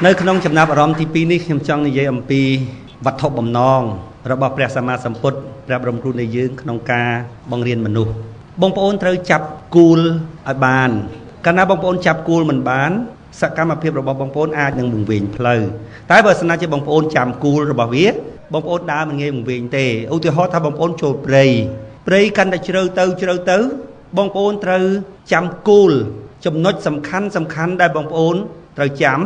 នៅក្នុងចំណាប់អារម្មណ៍ទី2នេះខ្ញុំចង់និយាយអំពីវត្ថុបំណងរបស់ព្រះសម្មាសម្ពុទ្ធព្រះបរមគ្រូនៃយើងក្នុងការបង្រៀនមនុស្សបងប្អូនត្រូវចាប់គូលឲ្យបានកាលណាបងប្អូនចាប់គូលមិនបានសកម្មភាពរបស់បងប្អូនអាចនឹងវង្វេងផ្លូវតែបើសិនជាបងប្អូនចាំគូលរបស់វាបងប្អូនដើរមិនងាយវង្វេងទេឧទាហរណ៍ថាបងប្អូនចូលព្រៃព្រៃកាន់តែជ្រៅទៅជ្រៅទៅបងប្អូនត្រូវចាំគូលចំណុចសំខាន់ដែលបងប្អូនត្រូវចាំ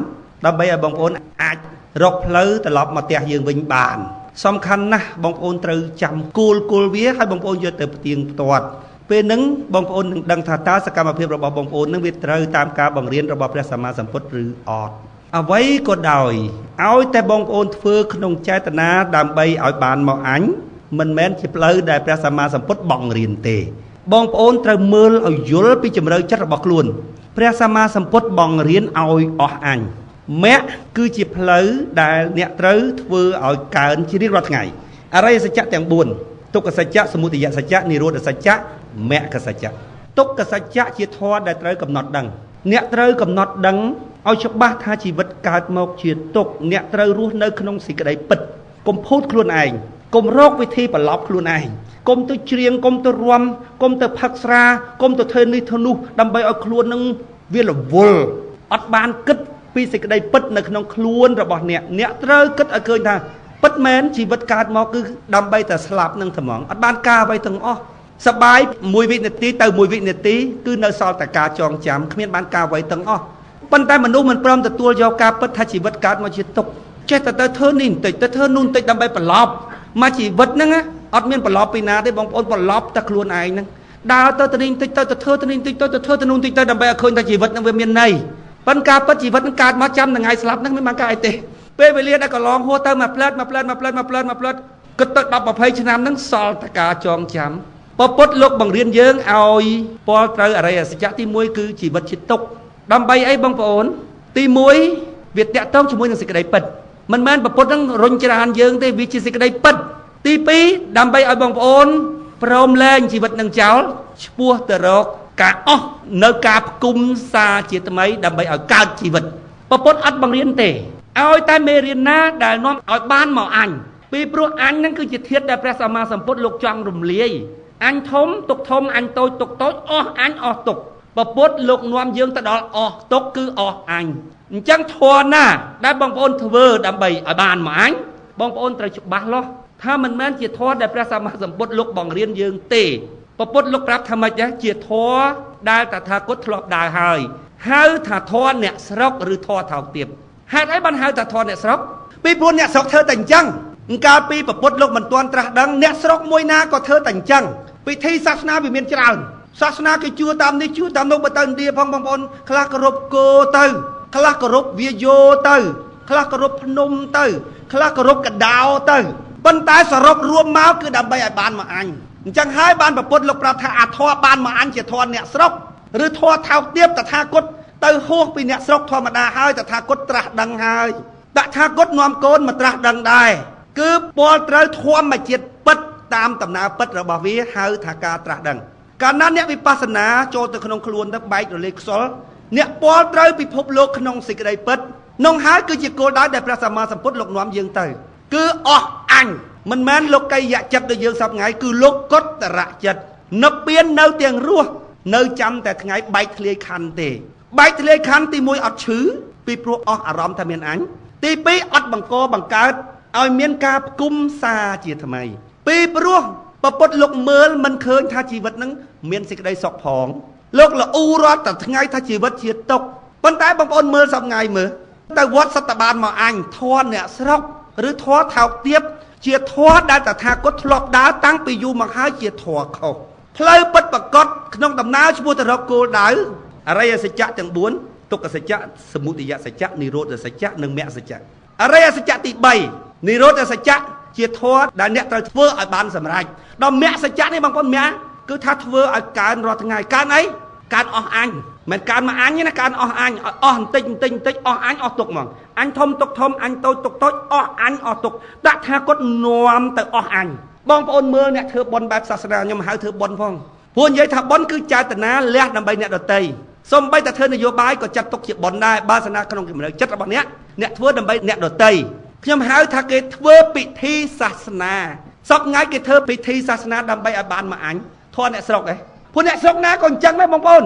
ដើម្បីឲ្យបងប្អូនអាចរកផ្លូវត្រឡប់មកផ្ទះយើងវិញបានសំខាន់ណាស់បងប្អូនត្រូវចាំគូលវាហើយបងប្អូនយកទៅផ្ទៀងផ្ទាត់ពេលហ្នឹងបងប្អូននឹងដឹងថាតើសកម្មភាពរបស់បងប្អូននឹងវាត្រូវតាមការបង្រៀនរបស់ព្រះសម្មាសម្ពុទ្ធឬអត់អ្វីក៏ដោយឲ្យតែបងប្អូនធ្វើក្នុងចេតនាដើម្បីឲ្យបានមកអញមិនមែនជាផ្លូវដែលព្រះសម្មាសម្ពុទ្ធបង្រៀនទេបងប្អូនត្រូវមើលឲ្យយល់ពីជំរឿចិត្តរបស់ខ្លួនព្រះសម្មាសម្ពុទ្ធបង្រៀនឲ្យអស់អញមគ្គគឺជាផ្លូវដែលអ្នកត្រូវធ្វើឲ្យកើនជារៀងរាល់ថ្ងៃអរិយសច្ចៈទាំង4ទុក្ខសច្ចៈសមុទយសច្ចៈនិរោធសច្ចៈមគ្គសច្ចៈទុក្ខសច្ចៈជាធម៌ដែលត្រូវកំណត់ដឹងអ្នកត្រូវកំណត់ដឹងឲ្យច្បាស់ថាជីវិតកើតមកជាទុក្ខអ្នកត្រូវរស់នៅក្នុងសេចក្តីពិតកុំភូតខ្លួនឯងកុំរកវិធីប្រឡប់ខ្លួនឯងកុំទៅច្រៀងកុំទៅរាំកុំទៅផឹកស្រាកុំទៅធ្វើនេះធ្វើនោះដើម្បីឲ្យខ្លួននឹងវារវល់អត់បានគិតពីសេចក្តីពិតនៅក្នុងខ្លួនរបស់អ្នកអ្នកត្រូវគិតឲ្យឃើញថាពិតមែនជីវិតកើតមកគឺដើម្បីតែស្លាប់នឹងត្មងអត់បានការអ្វីទាំងអស់សបាយមួយវិនាទីទៅមួយវិនាទីគឺនៅសល់តែការចងចាំគ្មានបានការអ្វីទាំងអស់ប៉ុន្តែមនុស្សមិនព្រមទទួលយកការពិតថាជីវិតកើតមកជាទុក្ខចេះតែទៅធ្វើនេះបន្តិចទៅធ្វើនោះបន្តិចដើម្បីប្រឡប់មកជីវិតហ្នឹងអត់មានប្រឡប់ពីណាទេបងប្អូនប្រឡប់តែខ្លួនឯងហ្នឹងដើរទៅទៅនេះបន្តិចទៅទៅធ្វើទៅនេះបន្តិចទៅទៅធ្វើទៅនោះបន្តិចទៅដើម្បីឲ្យឃើញថាជីវិតហ្នឹងវាមានន័យប៉ុន្តែការពិតជីវិតនឹងកើតមកចាំថ្ងៃស្លាប់ហ្នឹងមិនបានការអីទេពេលវេលាដែលកន្លងហួសទៅមួយផ្លែតមួយផ្លែតមួយផ្លែតមួយផ្លែតមួយផ្លែតគិតទៅ10 20ឆ្នាំហ្នឹងសល់តែការចងចាំពពុទ្ធលោកបង្រៀនយើងឲ្យពលត្រូវអរិយសច្ចៈទី1គឺជីវិតជាទុក្ខដើម្បីអីបងប្អូនទី1វាតាក់ទងជាមួយនឹងសេចក្តីពិតមិនមែនពពុទ្ធហ្នឹងរុញច្រានយើងទេវាជាសេចក្តីពិតទី2ដើម្បីឲ្យបងប្អូនព្រមលែងជីវិតនឹងចោលឆ្ពោះទៅរកការអស់នៅការផ្គុំសាជាថ្មីដើម្បីឲ្យកើតជីវិតពពុទ្ធអត់បង្រៀនទេឲ្យតែមេរៀនណាដែលនាំឲ្យបានមកអញពីព្រោះអញហ្នឹងគឺជាធាតុដែលព្រះសម្មាសម្ពុទ្ធលោកចង់រំលាយអញធំទុកធំអញតូចទុកតូចអស់អញអស់ទុកពពុទ្ធលោកនាំយើងទៅដល់អស់ទុកគឺអស់អញអញ្ចឹងធម៌ណាដែលបងប្អូនធ្វើដើម្បីឲ្យបានមកអញបងប្អូនត្រូវច្បាស់លាស់ថាមិនមែនជាធម៌ដែលព្រះសម្មាសម្ពុទ្ធលោកបង្រៀនយើងទេពពុទ្ធលោកប្រាប់ថាម៉េចដែរជាធម៌ដែលតថាគតធ្លាប់ដើរហើយហៅថាធម៌អ្នកស្រុកឬធម៌ថោកទាបហេតុអីបានហៅថាធម៌អ្នកស្រុកពីព្រោះអ្នកស្រុកធ្វើតែអញ្ចឹងកាលពីពពុទ្ធលោកមិនទាន់ត្រាស់ដឹងអ្នកស្រុកមួយណាក៏ធ្វើតែអញ្ចឹងពិធីសាសនាវាមានច្រើនសាសនាគេជឿតាមនេះជឿតាមនោះបើទៅឥណ្ឌាផងបងប្អូនខ្លះគោរពគោទៅខ្លះគោរពវាយោទៅខ្លះគោរពភ្នំទៅខ្លះគោរពកដោទៅប៉ុន្តែសរុបរួមមកគឺដើម្បីឲ្យបានមកអញអញ្ចឹងហើយបានពពុទ្ធលោកប្រាប់ថាអាធម៌បានមកអញជាធម៌អ្នកស្រុកឬធម៌ថោកទាបតថាគតទៅហួសពីអ្នកស្រុកធម្មតាហើយតថាគតត្រាស់ដឹងហើយតថាគតនាំកូនមកត្រាស់ដឹងដែរគឺពលត្រូវធម្មជាតិពិតតាមដំណើរពិតរបស់វាហៅថាការត្រាស់ដឹងកាលណាអ្នកវិបស្សនាចូលទៅក្នុងខ្លួនទៅបែករលាយខ្សលអ្នកពលត្រូវពិភពលោកក្នុងសេចក្តីពិតនោះហើយគឺជាគោលដៅដែលព្រះសម្មាសម្ពុទ្ធលោកនាំយើងទៅគឺអស់អញមិនមែនលោកយៈចិត្តដូចយើងសពថ្ងៃគឺលោកកុត្តរៈចិត្តនិព្វាននៅទាំងរស់នៅចាំតែថ្ងៃបែកធ្លាយខណ្ឌទេបែកធ្លាយខណ្ឌទី1អត់ឈឺពីព្រោះអស់អារម្មណ៍ថាមានអញទី2អត់បង្កបង្កើតឲ្យមានការផ្គុំសាជាថ្មីពីព្រោះពពុទ្ធលោកមើលមិនឃើញថាជីវិតនឹងមានសេចក្តីសុខផងលោកលូរាល់តែថ្ងៃថាជីវិតជាទុក្ខប៉ុន្តែបងប្អូនមើលសពថ្ងៃមើលទៅវត្តសត្វបានមកអញធម៌អ្នកស្រុកឬធម៌ថោកទាបជាធម៌ដែលតថាគតធ្លាប់ដើរតាំងពីយូរមកហើយជាធម៌ខុសផ្លូវពិតប្រកបក្នុងដំណើរឆ្ពោះទៅរកគោលដៅអរិយសច្ចៈទាំង4ទុក្ខសច្ចៈសមុទយសច្ចៈនិរោធសច្ចៈនិងមគ្គសច្ចៈអរិយសច្ចៈទី3និរោធសច្ចៈជាធម៌ដែលអ្នកត្រូវធ្វើឲ្យបានសម្រេចដល់មគ្គសច្ចៈនេះបងប្អូនមគ្គគឺថាធ្វើឲ្យកើនរាល់ថ្ងៃកើនអីកើនអស់អញមិនកើនមកអញទេណាកើនអស់អញឲ្យអស់បន្តិចបន្តិចបន្តិចអស់អញអស់ទុកហ្មងអញធំទុកធំអញតូចទុកតូចអស់អញអស់ទុកដាក់ថាគាត់នាំទៅអស់អញបងប្អូនមើលអ្នកធ្វើបុណ្យបែបសាសនាខ្ញុំហៅធ្វើបុណ្យផងព្រោះនិយាយថាបុណ្យគឺចេតនាលះដើម្បីអ្នកដទៃ សូម្បីតែធ្វើនយោបាយក៏ចាត់ទុកជាបុណ្យដែរបើសិនណាក្នុងជំនឿចិត្តរបស់អ្នកអ្នកធ្វើដើម្បីអ្នកដទៃខ្ញុំហៅថាគេធ្វើពិធីសាសនាសពថ្ងៃគេធ្វើពិធីសាសនាដើម្បីឲ្យបានមកអញធម៌អ្នកស្រុកឯងពួកអ្នកស្រុកណាក៏អញ្ចឹងដែរបងប្អូន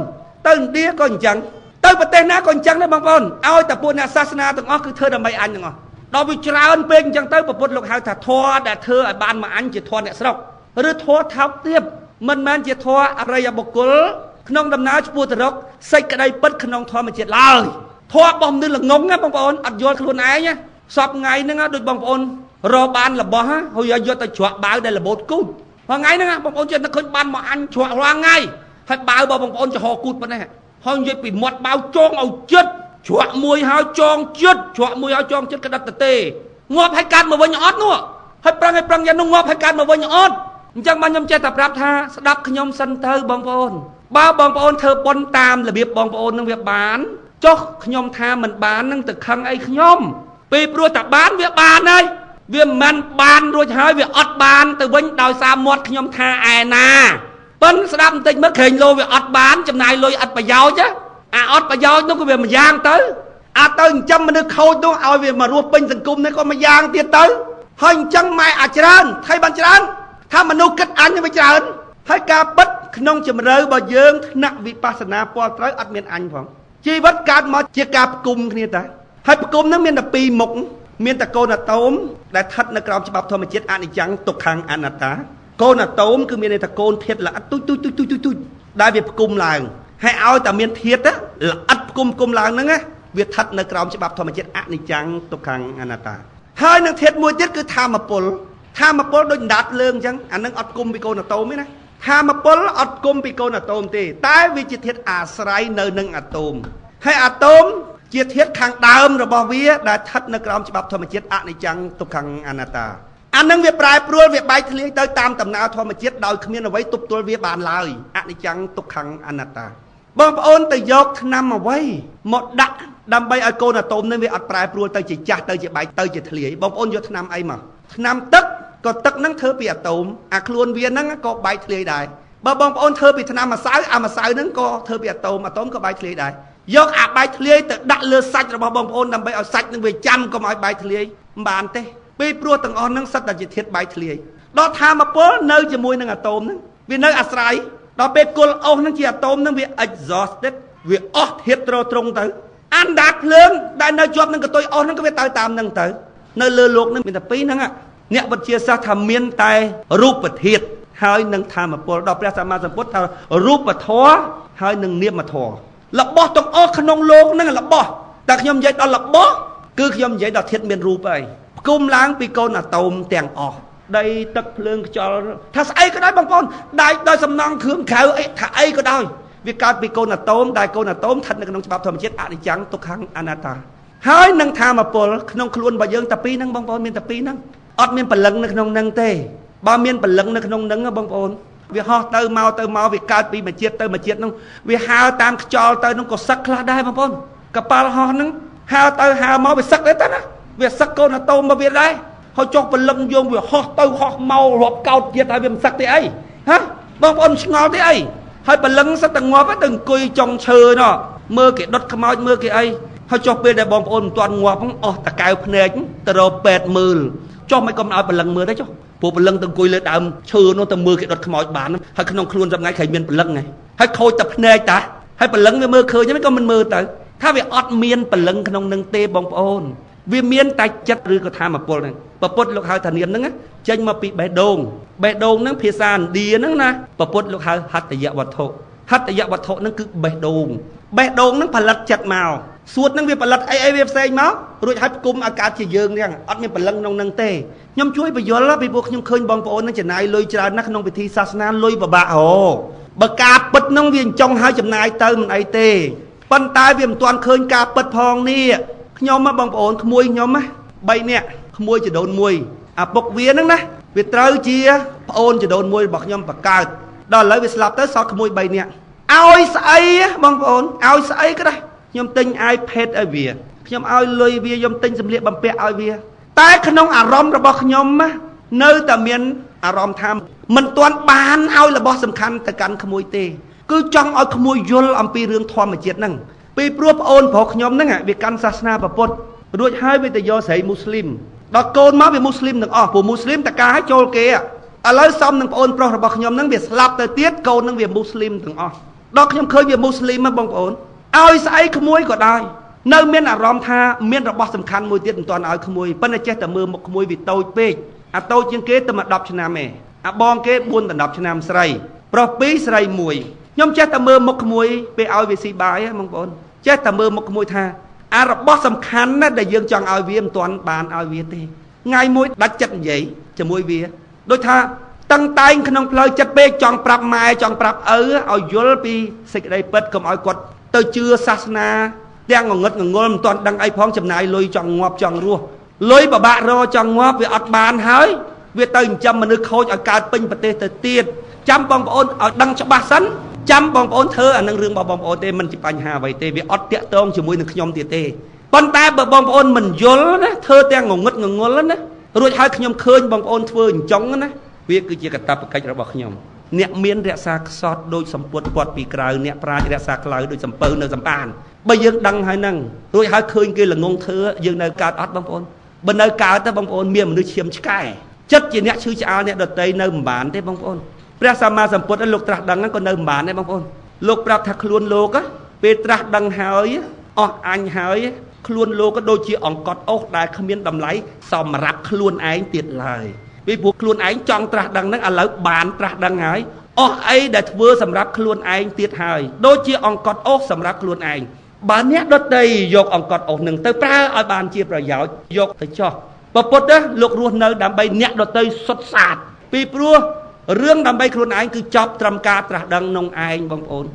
ទៅឥណ្ឌាក៏អញ្ចឹងទៅប្រទេសណាក៏អញ្ចឹងដែរបងប្អូនឲ្យតែពួកអ្នកសាសនាទាំងអស់គឺធ្វើដើម្បីអញទាំងអស់ដល់វាច្រើនពេកអញ្ចឹងទៅពុទ្ធលោកហៅថាធម៌ដែលធ្វើឲ្យបានមកអញជាធម៌អ្នកស្រុកឬធម៌ថោកទាបមិនមែនជាធម៌អរិយបុគ្គលក្នុងដំណើរឆ្ពោះទៅរកសេចក្តីពិតក្នុងធម្មជាតិឡើយធម៌របស់មនុស្សល្ងងណាបងប្អូនអត់យល់ខ្លួនឯងណាសពថ្ងៃហ្នឹងដូចបងប្អូនរកបានរបស់ហើយយកទៅជ្រក់បាវដែលរបូតគូតថ្ងៃហ្នឹងបងប្អូនចេះតែឃើញបានមកអញជ្រក់រាល់ថ្ងៃហើយបាវរបស់បងប្អូនចំហគូតប៉ុណ្ណេះហើយនិយាយពីមាត់បាវចងឲ្យចិត្តជ្រក់មួយហើយចងចិត្តជ្រក់មួយហើយចងចិត្តក្តិតទៅទេងាប់ហើយកាត់មកវិញអត់នោះហើយប្រឹងឲ្យប្រឹងយ៉ាងនោះងាប់ហើយកាត់មកវិញអត់អញ្ចឹងបានខ្ញុំចេះតែប្រាប់ថាស្ដាប់ខ្ញុំសិនទៅបងប្អូនបើបងប្អូនធ្វើបុណ្យតាមរបៀបបងប្អូននឹងវាបានចុះខ្ញុំថាមិនបាននឹងទៅខឹងអីខ្ញុំពីព្រោះតែបានវាបានហើយវាមិនបានរួចហើយវាអត់បានទៅវិញដោយសារមាត់ខ្ញុំថាឯណាប៉ិនស្ដាប់បន្តិចមើលក្រែងលោវាអត់បានចំណាយលុយអត់ប្រយោជន៍អាអត់ប្រយោជន៍នោះក៏វាមួយយ៉ាងទៅអាទៅចិញ្ចឹមមនុស្សខូចនោះឲ្យវាមករស់ពេញសង្គមនេះក៏មួយយ៉ាងទៀតទៅហើយអញ្ចឹងម៉ែអាច្រើនថៃបានច្រើនថាមនុស្សគិតអញវាច្រើនហើយការពិតក្នុងជំរឿរបស់យើងថ្នាក់វិបស្សនាពលត្រូវអត់មានអញផងជីវិតកើតមកជាការផ្គុំគ្នាតាហើយផ្គុំហ្នឹងមានតែពីរមុខមានតែកូនអាតូមដែលស្ថិតនៅក្រោមច្បាប់ធម្មជាតិអនិច្ចំទុក្ខំអនត្តាកូនអាតូមគឺមានន័យថាកូនធាតុល្អិតទូចទូចទូចទូចទូចដែលវាផ្គុំឡើងហើយឲ្យតែមានធាតុល្អិតផ្គុំឡើងហ្នឹងណាវាស្ថិតនៅក្រោមច្បាប់ធម្មជាតិអនិច្ចំទុក្ខំអនត្តាហើយនឹងធាតុមួយទៀតគឺធម្មពលធម្មពលដូចអណ្ដាតលើងអញ្ចឹងអានឹងអត់គុំពីកូនអាតូមទេណាធម្មពលអត់គុំពីកូនអាតូមទេតែវាជាធាតុអាស្រ័យនៅនឹងអាតូមហើយអាតូមជាធាតុខាងដើមរបស់វាដែលស្ថិតនៅក្រោមច្បាប់ធម្មជាតិអនិច្ចំទុក្ខំអនត្តាអានឹងវាប្រែប្រួលវាបែកធ្លាយទៅតាមដំណើរធម្មជាតិដោយគ្មានអ្វីទប់ទល់វាបានឡើយអនិច្ចំទុក្ខំអនត្តាបងប្អូនទៅយកថ្នាំអ្វីមកដាក់ដើម្បីឲ្យកូនអាតូមនឹងវាអត់ប្រែប្រួលទៅជាចាស់ទៅជាបែកទៅជាធ្លាយបងប្អូនយកថ្នាំអីមកថ្នាំទឹកក៏ទឹកហ្នឹងធ្វើពីអាតូមអាខ្លួនវាហ្នឹងក៏បែកធ្លាយដែរបើបងប្អូនធ្វើពីថ្នាំម្សៅអាម្សៅហ្នឹងក៏ធ្វើពីអាតូមអាតូមក៏បែកធ្លាយដែរយកអាបែកធ្លាយទៅដាក់លើសាច់របស់បងប្អូនដើម្បីឲ្យសាច់នឹងវាចាំកុំឲ្យបែកធ្លាយមិនបានទេពីព្រោះទាំងអស់ហ្នឹងសិតតែជាធាតុបែកធ្លាយដល់ធម្មពលនៅជាមួយនឹងអាតូមហ្នឹងវានៅអាស្រ័យដល់ពេលគល់អុសហ្នឹងជាអាតូមហ្នឹងវា exhausted វាអស់ធាតុត្រត្រង់ទៅអណ្ដាតភ្លើងដែលនៅជាប់នឹងកតុយអុសហ្នឹងក៏វាទៅតាមហ្នឹងទៅនៅលើលោកហ្នឹងមានតែពីរហ្នឹងអ្នកវិទ្យាសាស្ត្រថាមានតែរូបធាតុហើយនឹងធម្មពលដល់ព្រះសម្មាសម្ពុទ្ធថារូបធម៌ហើយនឹងនាមធម៌របស់ទាំងអស់ក្នុងលោកហ្នឹងរបស់តែខ្ញុំនិយាយដល់របស់គឺខ្ញុំនិយាយដល់ធាតុមានរូបហើយផ្គុំឡើងពីកូនអាតូមទាំងអស់ដីទឹកភ្លើងខ្យល់ថាស្អីក៏ដោយបងប្អូនដែកដោយសំណង់គ្រឿងក្រៅអីថាអីក៏ដោយវាកើតពីកូនអាតូមដែលកូនអាតូមស្ថិតនៅក្នុងច្បាប់ធម្មជាតិអនិច្ចំទុក្ខំអនត្តាហើយនឹងធម្មពលក្នុងខ្លួនរបស់យើងតែពីរហ្នឹងបងប្អូនមានតែពីរហ្នឹងអត់មានព្រលឹងនៅក្នុងហ្នឹងទេបើមានព្រលឹងនៅក្នុងហ្នឹងបងប្អូនវាហោះទៅមកទៅមកវាកើតពីមួយជាតិទៅមួយជាតិហ្នឹងវាហើរតាមខ្យល់ទៅហ្នឹងក៏សឹកខ្លះដែរបងប្អូនកប៉ាល់ហោះហ្នឹងហើរទៅហើរមកវាសឹកដែរតាណាវាសឹកកូនអាតូមមកវាដែរហើយចុះព្រលឹងយើងវាហោះទៅហោះមករាប់កោតទៀតហើយវាមិនសឹកទេអីហ៎បងប្អូនឆ្ងល់ទេអីហើយព្រលឹងសិតតែងាប់ទៅអង្គុយចុងឈើណោះមើលគេដុតខ្មោចមើលគេអីហើយចុះពេលដែលបងប្អូនមិនទាន់ងាប់អស់តកែវភ្នែកទៅរកពេទ្យមើលចុះមិនកុំឲ្យព្រលឹងមើលទេចុះព្រោះព្រលឹងទៅអង្គុយលើដើមឈើនោះទៅមើលគេដុតខ្មោចបានហើយក្នុងខ្លួនសម្ងាត់ក្រែងមានព្រលឹងហ៎ហើយខូចតែភ្នែកតាហើយព្រលឹងវាមើលឃើញហ្នឹងក៏មិនមើលទៅថាវាអត់មានព្រលឹងក្នុងនឹងទេបងប្អូនវាមានតែចិត្តឬក៏ធម្មពលហ្នឹងពុទ្ធលោកហៅថានាមហ្នឹងចេញមកពីបេះដូងបេះដូងហ្នឹងភាសាឥណ្ឌាហ្នឹងណាពុទ្ធលោកហៅហត្តយវត្ថុហត្តយវត្ថុហ្នឹងគឺបេះដូងបេះដូងហ្នឹងផលិតចិត្តមកសួតហ្នឹងវាផលិតអីអីវាផ្សេងមករួចហើយផ្គុំឲ្យកើតជាយើងហ្នឹងអត់មានព្រលឹងក្នុងហ្នឹងទេខ្ញុំជួយបញ្យល់ពីព្រោះខ្ញុំឃើញបងប្អូនហ្នឹងចំណាយលុយច្រើនណាស់ក្នុងពិធីសាសនាលុយពិបាកបើការពិតហ្នឹងវាចង់ឲ្យចំណាយទៅមិនអីទេប៉ុន្តែវាមិនទាន់ឃើញការពិតផងនេះខ្ញុំបងប្អូនក្មួយខ្ញុំណា3នាក់ក្មួយចដូនមួយអាពុកវាហ្នឹងណាវាត្រូវជាប្អូនចដូនមួយរបស់ខ្ញុំបង្កើតដល់ឥឡូវវាស្លាប់ទៅសល់ក្មួយ3នាក់ឲ្យស្អីបងប្អូនឲ្យស្អីក៏ដែរខ្ញុំទិញ iPad ឲ្យវាខ្ញុំឲ្យលុយវាខ្ញុំទិញសម្លៀកបំពាក់ឲ្យវាតែក្នុងអារម្មណ៍របស់ខ្ញុំនៅតែមានអារម្មណ៍ថាមិនទាន់បានឲ្យរបស់សំខាន់ទៅកាន់ក្មួយទេ គឺចង់ឲ្យក្មួយយល់អំពីរឿងធម្មជាតិហ្នឹងពីព្រោះប្អូនប្រុសខ្ញុំហ្នឹងវាកាន់សាសនាពុទ្ធរួចហើយវាទៅយកស្រីមូស្លីមដល់កូនមកវាមូស្លីមទាំងអស់ព្រោះមូស្លីមតកាឲ្យចូលគេឥឡូវសំនឹងប្អូនប្រុសរបស់ខ្ញុំហ្នឹងវាស្លាប់ទៅទៀតកូនហ្នឹងវាមូស្លីមទាំងអស់ដល់ខ្ញុំឃើញវាមូស្លីមបងប្អូនឲ្យស្អីក្មួយក៏ដោយនៅមានអារម្មណ៍ថាមានរបស់សំខាន់មួយទៀតមិនទាន់ឲ្យក្មួយប៉ុន្តែចេះតែមើលមុខក្មួយវាតូចពេកអាតូចជាងគេទៅមក10ឆ្នាំឯងអាបងគេ4ដល់10ឆ្នាំស្រីប្រុស2ស្រី1ខ្ញុំចេះតែមើលមុខក្មួយពេលឲ្យវាស៊ីបាយបងប្អូនចេះតែមើលមុខក្មួយថាអារបស់សំខាន់ណាស់ដែលយើងចង់ឲ្យវាមិនទាន់បានឲ្យវាទេថ្ងៃមួយដាច់ចិត្តនិយាយជាមួយវាដូចថាតឹងតែងក្នុងផ្លូវចិត្តពេកចង់ប្រាប់ម៉ែចង់ប្រាប់ឪឲ្យយល់ពីសេចក្តីពិតកុំឲ្យគាត់ទៅជឿសាសនាទាំងងងឹតងងល់មិនទាន់ដឹងអីផងចំណាយលុយចង់ងាប់ចង់រស់លុយបបាក់រចង់ងាប់វាអត់បានហើយវាទៅចិញ្ចឹមមនុស្សខូចឲ្យកើតពេញប្រទេសទៅទៀតចាំបងប្អូនឲ្យដឹងច្បាស់សិនចាំបងប្អូនធ្វើអានឹងរឿងរបស់បងប្អូនទេមិនជាបញ្ហាអ្វីទេវាអត់តាក់ទងជាមួយនឹងខ្ញុំទៀតទេប៉ុន្តែបើបងប្អូនមិនយល់ណាធ្វើទាំងងងឹតងងល់ណារួចហើយខ្ញុំឃើញបងប្អូនធ្វើអញ្ចឹងណាវាគឺជាកាតព្វកិច្ចរបស់ខ្ញុំអ្នកមានរក្សាខ្សត់ដូចសម្ពុតពាត់ពីក្រៅអ្នកប្រាជ្ញរក្សាក្លៅដូចសំពៅនៅសំបានបើយើងដឹងហើយហ្នឹងរួចហើយឃើញគេល្ងងធ្វើយើងនៅកើតអត់បងប្អូនបើនៅកើតទេបងប្អូនមានមនុស្សឈាមឆ្កែចិត្តជាអ្នកឈឺឆ្អាលអ្នកដតីនៅមិនបានទេបងប្អូនព្រះសម្មាសម្ពុទ្ធលោកត្រាស់ដឹងក៏នៅមិនបានដែរបងប្អូនលោកប្រាប់ថាខ្លួនលោកពេលត្រាស់ដឹងហើយអស់អញហើយខ្លួនលោកក៏ដូចជាអង្កត់អុសដែលគ្មានតម្លៃសម្រាប់ខ្លួនឯងទៀតឡើយពីព្រោះខ្លួនឯងចង់ត្រាស់ដឹងហ្នឹងឥឡូវបានត្រាស់ដឹងហើយអស់អីដែលធ្វើសម្រាប់ខ្លួនឯងទៀតហើយដូចជាអង្កត់អុសសម្រាប់ខ្លួនឯងបើអ្នកដតីយកអង្កត់អុសនឹងទៅប្រើឲ្យបានជាប្រយោជន៍យកទៅចោះពុទ្ធលោករស់នៅដើម្បីអ្នកដតីសុទ្ធសាធពីព្រោះរឿងដើម្បីខ្លួនឯងគឺចប់ត្រឹមការត្រាស់ដឹងក្នុងឯងបងប្អូន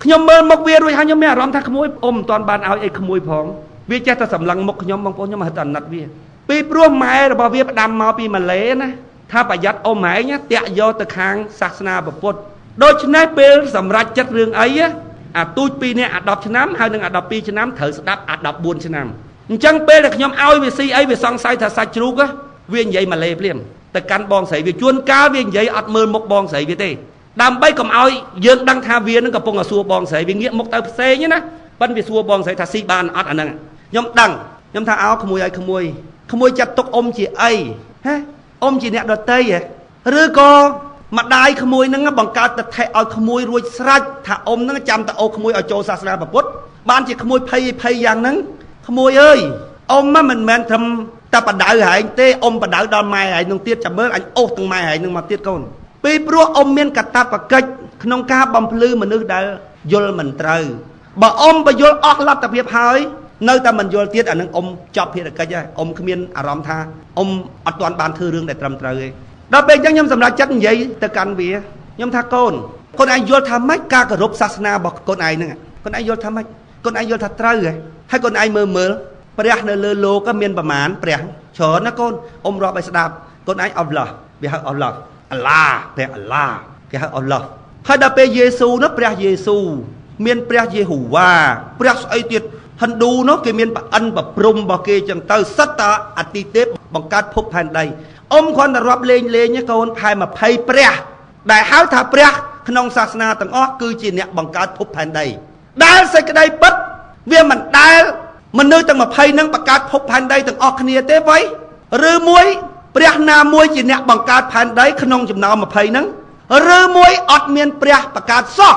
ខ្ញុំមើលមុខវារួចហើយខ្ញុំមានអារម្មណ៍ថាក្មួយអ៊ំមិនទាន់បានឲ្យអីក្មួយផងវាចេះតែសម្លឹងមុខខ្ញុំបងប្អូនខ្ញុំហៅតែអាណិតវាពីព្រោះម៉ែរបស់វាផ្ដាំមកពីម៉ាឡេណាថាប្រយ័ត្នអ៊ំឯងតាក់យកទៅខាងសាសនាពុទ្ធដូច្នេះពេលសម្រេចចិត្តរឿងអីអាទូច2នាក់អា10ឆ្នាំហើយនឹងអា12ឆ្នាំត្រូវស្ដាប់អា14ឆ្នាំអញ្ចឹងពេលដែលខ្ញុំឲ្យវាស៊ីអីវាសង្ស័យថាសាច់ជ្រូកវានិយាយម៉ាឡេភ្លាមទៅកាន់បងស្រីវាជួនកាលវានិយាយអត់មើលមុខបងស្រីវាទេដើម្បីកុំឲ្យយើងដឹងថាវានឹងកំពុងតែសួរបងស្រីវាងាកមុខទៅផ្សេងណាប៉ិនវាសួរបងស្រីថាស៊ីបានអត់អាហ្នឹងខ្ញុំដឹងខ្ញុំថាអោក្មួយឲ្យក្មួយក្មួយចាត់ទុកអ៊ំជាអីហ៎អ៊ំជាអ្នកដតីហ៎ឬក៏ម្ដាយក្មួយហ្នឹងបង្កើតតថៈឲ្យក្មួយរួចស្រេចថាអ៊ំហ្នឹងចាំតែអូក្មួយឲ្យចូលសាសនាពុទ្ធបានជាក្មួយភ័យភ័យយ៉ាងហ្នឹងក្មួយអើយអ៊ំមិនមែនត្រឹមតែបដៅហែងទេអ៊ំបដៅដល់ម៉ែហែងនឹងទៀតចាំមើលអញអូសទាំងម៉ែហែងនឹងមកទៀតកូនពីព្រោះអ៊ំមានកាតព្វកិច្ចក្នុងការបំភ្លឺមនុស្សដែលយល់មិនត្រូវបើអ៊ំបញ្យល់អស់លទ្ធភាពហើយនៅតែមិនយល់ទៀតអានឹងអ៊ំចប់ភារកិច្ចហើយអ៊ំគ្មានអារម្មណ៍ថាអ៊ំអត់ទាន់បានធ្វើរឿងដែលត្រឹមត្រូវទេដល់ពេលអញ្ចឹងខ្ញុំសម្រេចចិត្តនិយាយទៅកាន់វាខ្ញុំថាកូនកូនឯងយល់ថាម៉េចការគោរពសាសនារបស់កូនឯងហ្នឹងកូនឯងយល់ថាម៉េចកូនឯងយល់ថាត្រូវហ៎ហើយកូនឯងមើលមើលព្រះនៅលើលោកក៏មានប្រមាណព្រះច្រើនណាកូនអ៊ំរាប់ឲ្យស្ដាប់កូនឯងអល់ឡោះវាហៅអល់ឡោះអាឡាព្រះអាឡាគេហៅអល់ឡោះហើយដល់ពេលយេស៊ូនោះព្រះយេស៊ូមានព្រះយេហូវ៉ាព្រះស្អីទៀតហិណ្ឌូនោះគេមានប្រអិនប្រព្រំរបស់គេចឹងទៅសិតតាអតិទេពបង្កើតភពផែនដីអ៊ំគ្រាន់តែរាប់លេងលេងកូនផែ20ព្រះដែលហៅថាព្រះក្នុងសាសនាទាំងអស់គឺជាអ្នកបង្កើតភពផែនដីដែលសេចក្តីពិតវាមិនដែលមនុស្សទាំង20ហ្នឹងបង្កើតភពផែនដីទាំងអស់គ្នាទេវ៉ៃឬមួយព្រះណាមួយជាអ្នកបង្កើតផែនដីក្នុងចំណោម20ហ្នឹងឬមួយអត់មានព្រះបង្កើតសោះ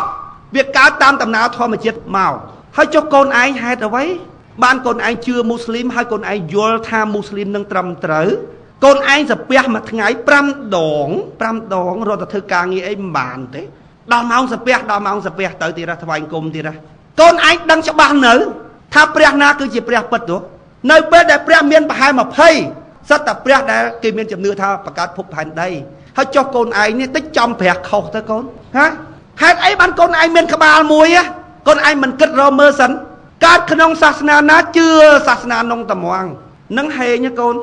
វាកើតតាមដំណើរធម្មជាតិមកហើយចុះកូនឯងហេតុអ្វីបានកូនឯងជឿមូស្លីមហើយកូនឯងយល់ថាមូស្លីមនឹងត្រឹមត្រូវកូនឯងសាពះមួយថ្ងៃ5ដង5ដងរត់ទៅធ្វើការងារអីមិនបានទេដល់ម៉ោងសាពះដល់ម៉ោងសាពះទៅទៀតថ្វាយគុំទៀតកូនឯងដឹងច្បាស់នៅថាព្រះណាគឺជាព្រះពិតទៅនៅពេលដែលព្រះមានប្រហែល20សិតតែព្រះដែលគេមានជំនឿថាបង្កើតភពផែនដីហើយចុះកូនឯងនេះតិចចំព្រះខុសទៅកូនហ៎ហេតុអីបានកូនឯងមានក្បាលមួយកូនឯងមិនគិតរមើលសិនកើតក្នុងសាសនាណាជឿសាសនានងត្មងនឹងហេងកូន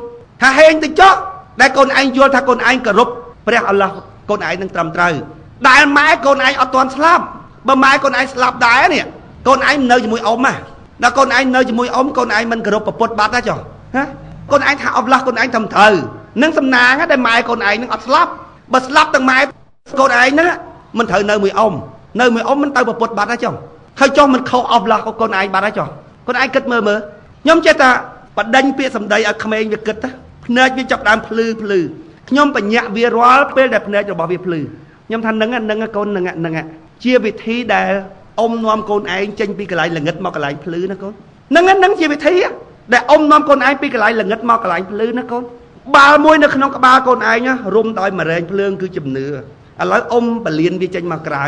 ថាហេងទៅចុះដែលកូនឯងយល់ថាកូនឯងគោរពព្រះអល់ឡោះកូនឯងនឹងត្រឹមត្រូវដែលម៉ែកូនឯងអត់ទាន់ស្លាប់បើម៉ែកូនឯងស្លាប់ដែរនេះកូនឯងនៅជាមួយអ៊ំណាដល់កូនឯងនៅជាមួយអ៊ំកូនឯងមិនគោរពពុទ្ធបាត់ទេចុះហ៎កូនឯងថាអល់ឡោះកូនឯងត្រឹមត្រូវនឹងសំណាងដែលម៉ែកូនឯងនឹងអត់ស្លាប់បើស្លាប់ទាំងម៉ែកូនឯងហ្នឹងមិនត្រូវនៅមួយអ៊ំ នៅមួយអ៊ំមិនទៅប្រពុតបាត់ហើយចុះហើយចុះមិនខុសអស់ឡោះកូនឯងបាត់ហើយចុះកូនឯងគិតមើលមើលខ្ញុំចេះតែបដិញពាក្យសម្ដីឲ្យក្មេងវាគិតណាភ្នែកវាចាប់ដើមភ្លឺភ្លឺខ្ញុំបញ្ញាក់វារាល់ពេលដែលភ្នែករបស់វាភ្លឺខ្ញុំថានឹងនឹងកូននឹងនឹងជាវិធីដែលអ៊ំនាំកូនឯងចេញពីកន្លែងល្ងិតមកកន្លែងភ្លឺណាកូននឹងនឹងជាវិធីដែលអ៊ំនាំកូនឯងពីកន្លែងល្ងិតមកកន្លែងភ្លឺណាកូនបាល់មួយនៅក្នុងក្បាលកូនឯងរុំដោយមរែងភ្លើងគឺជំនឿឥឡូវអ៊ំបលៀនវាចេញមកក្រៅ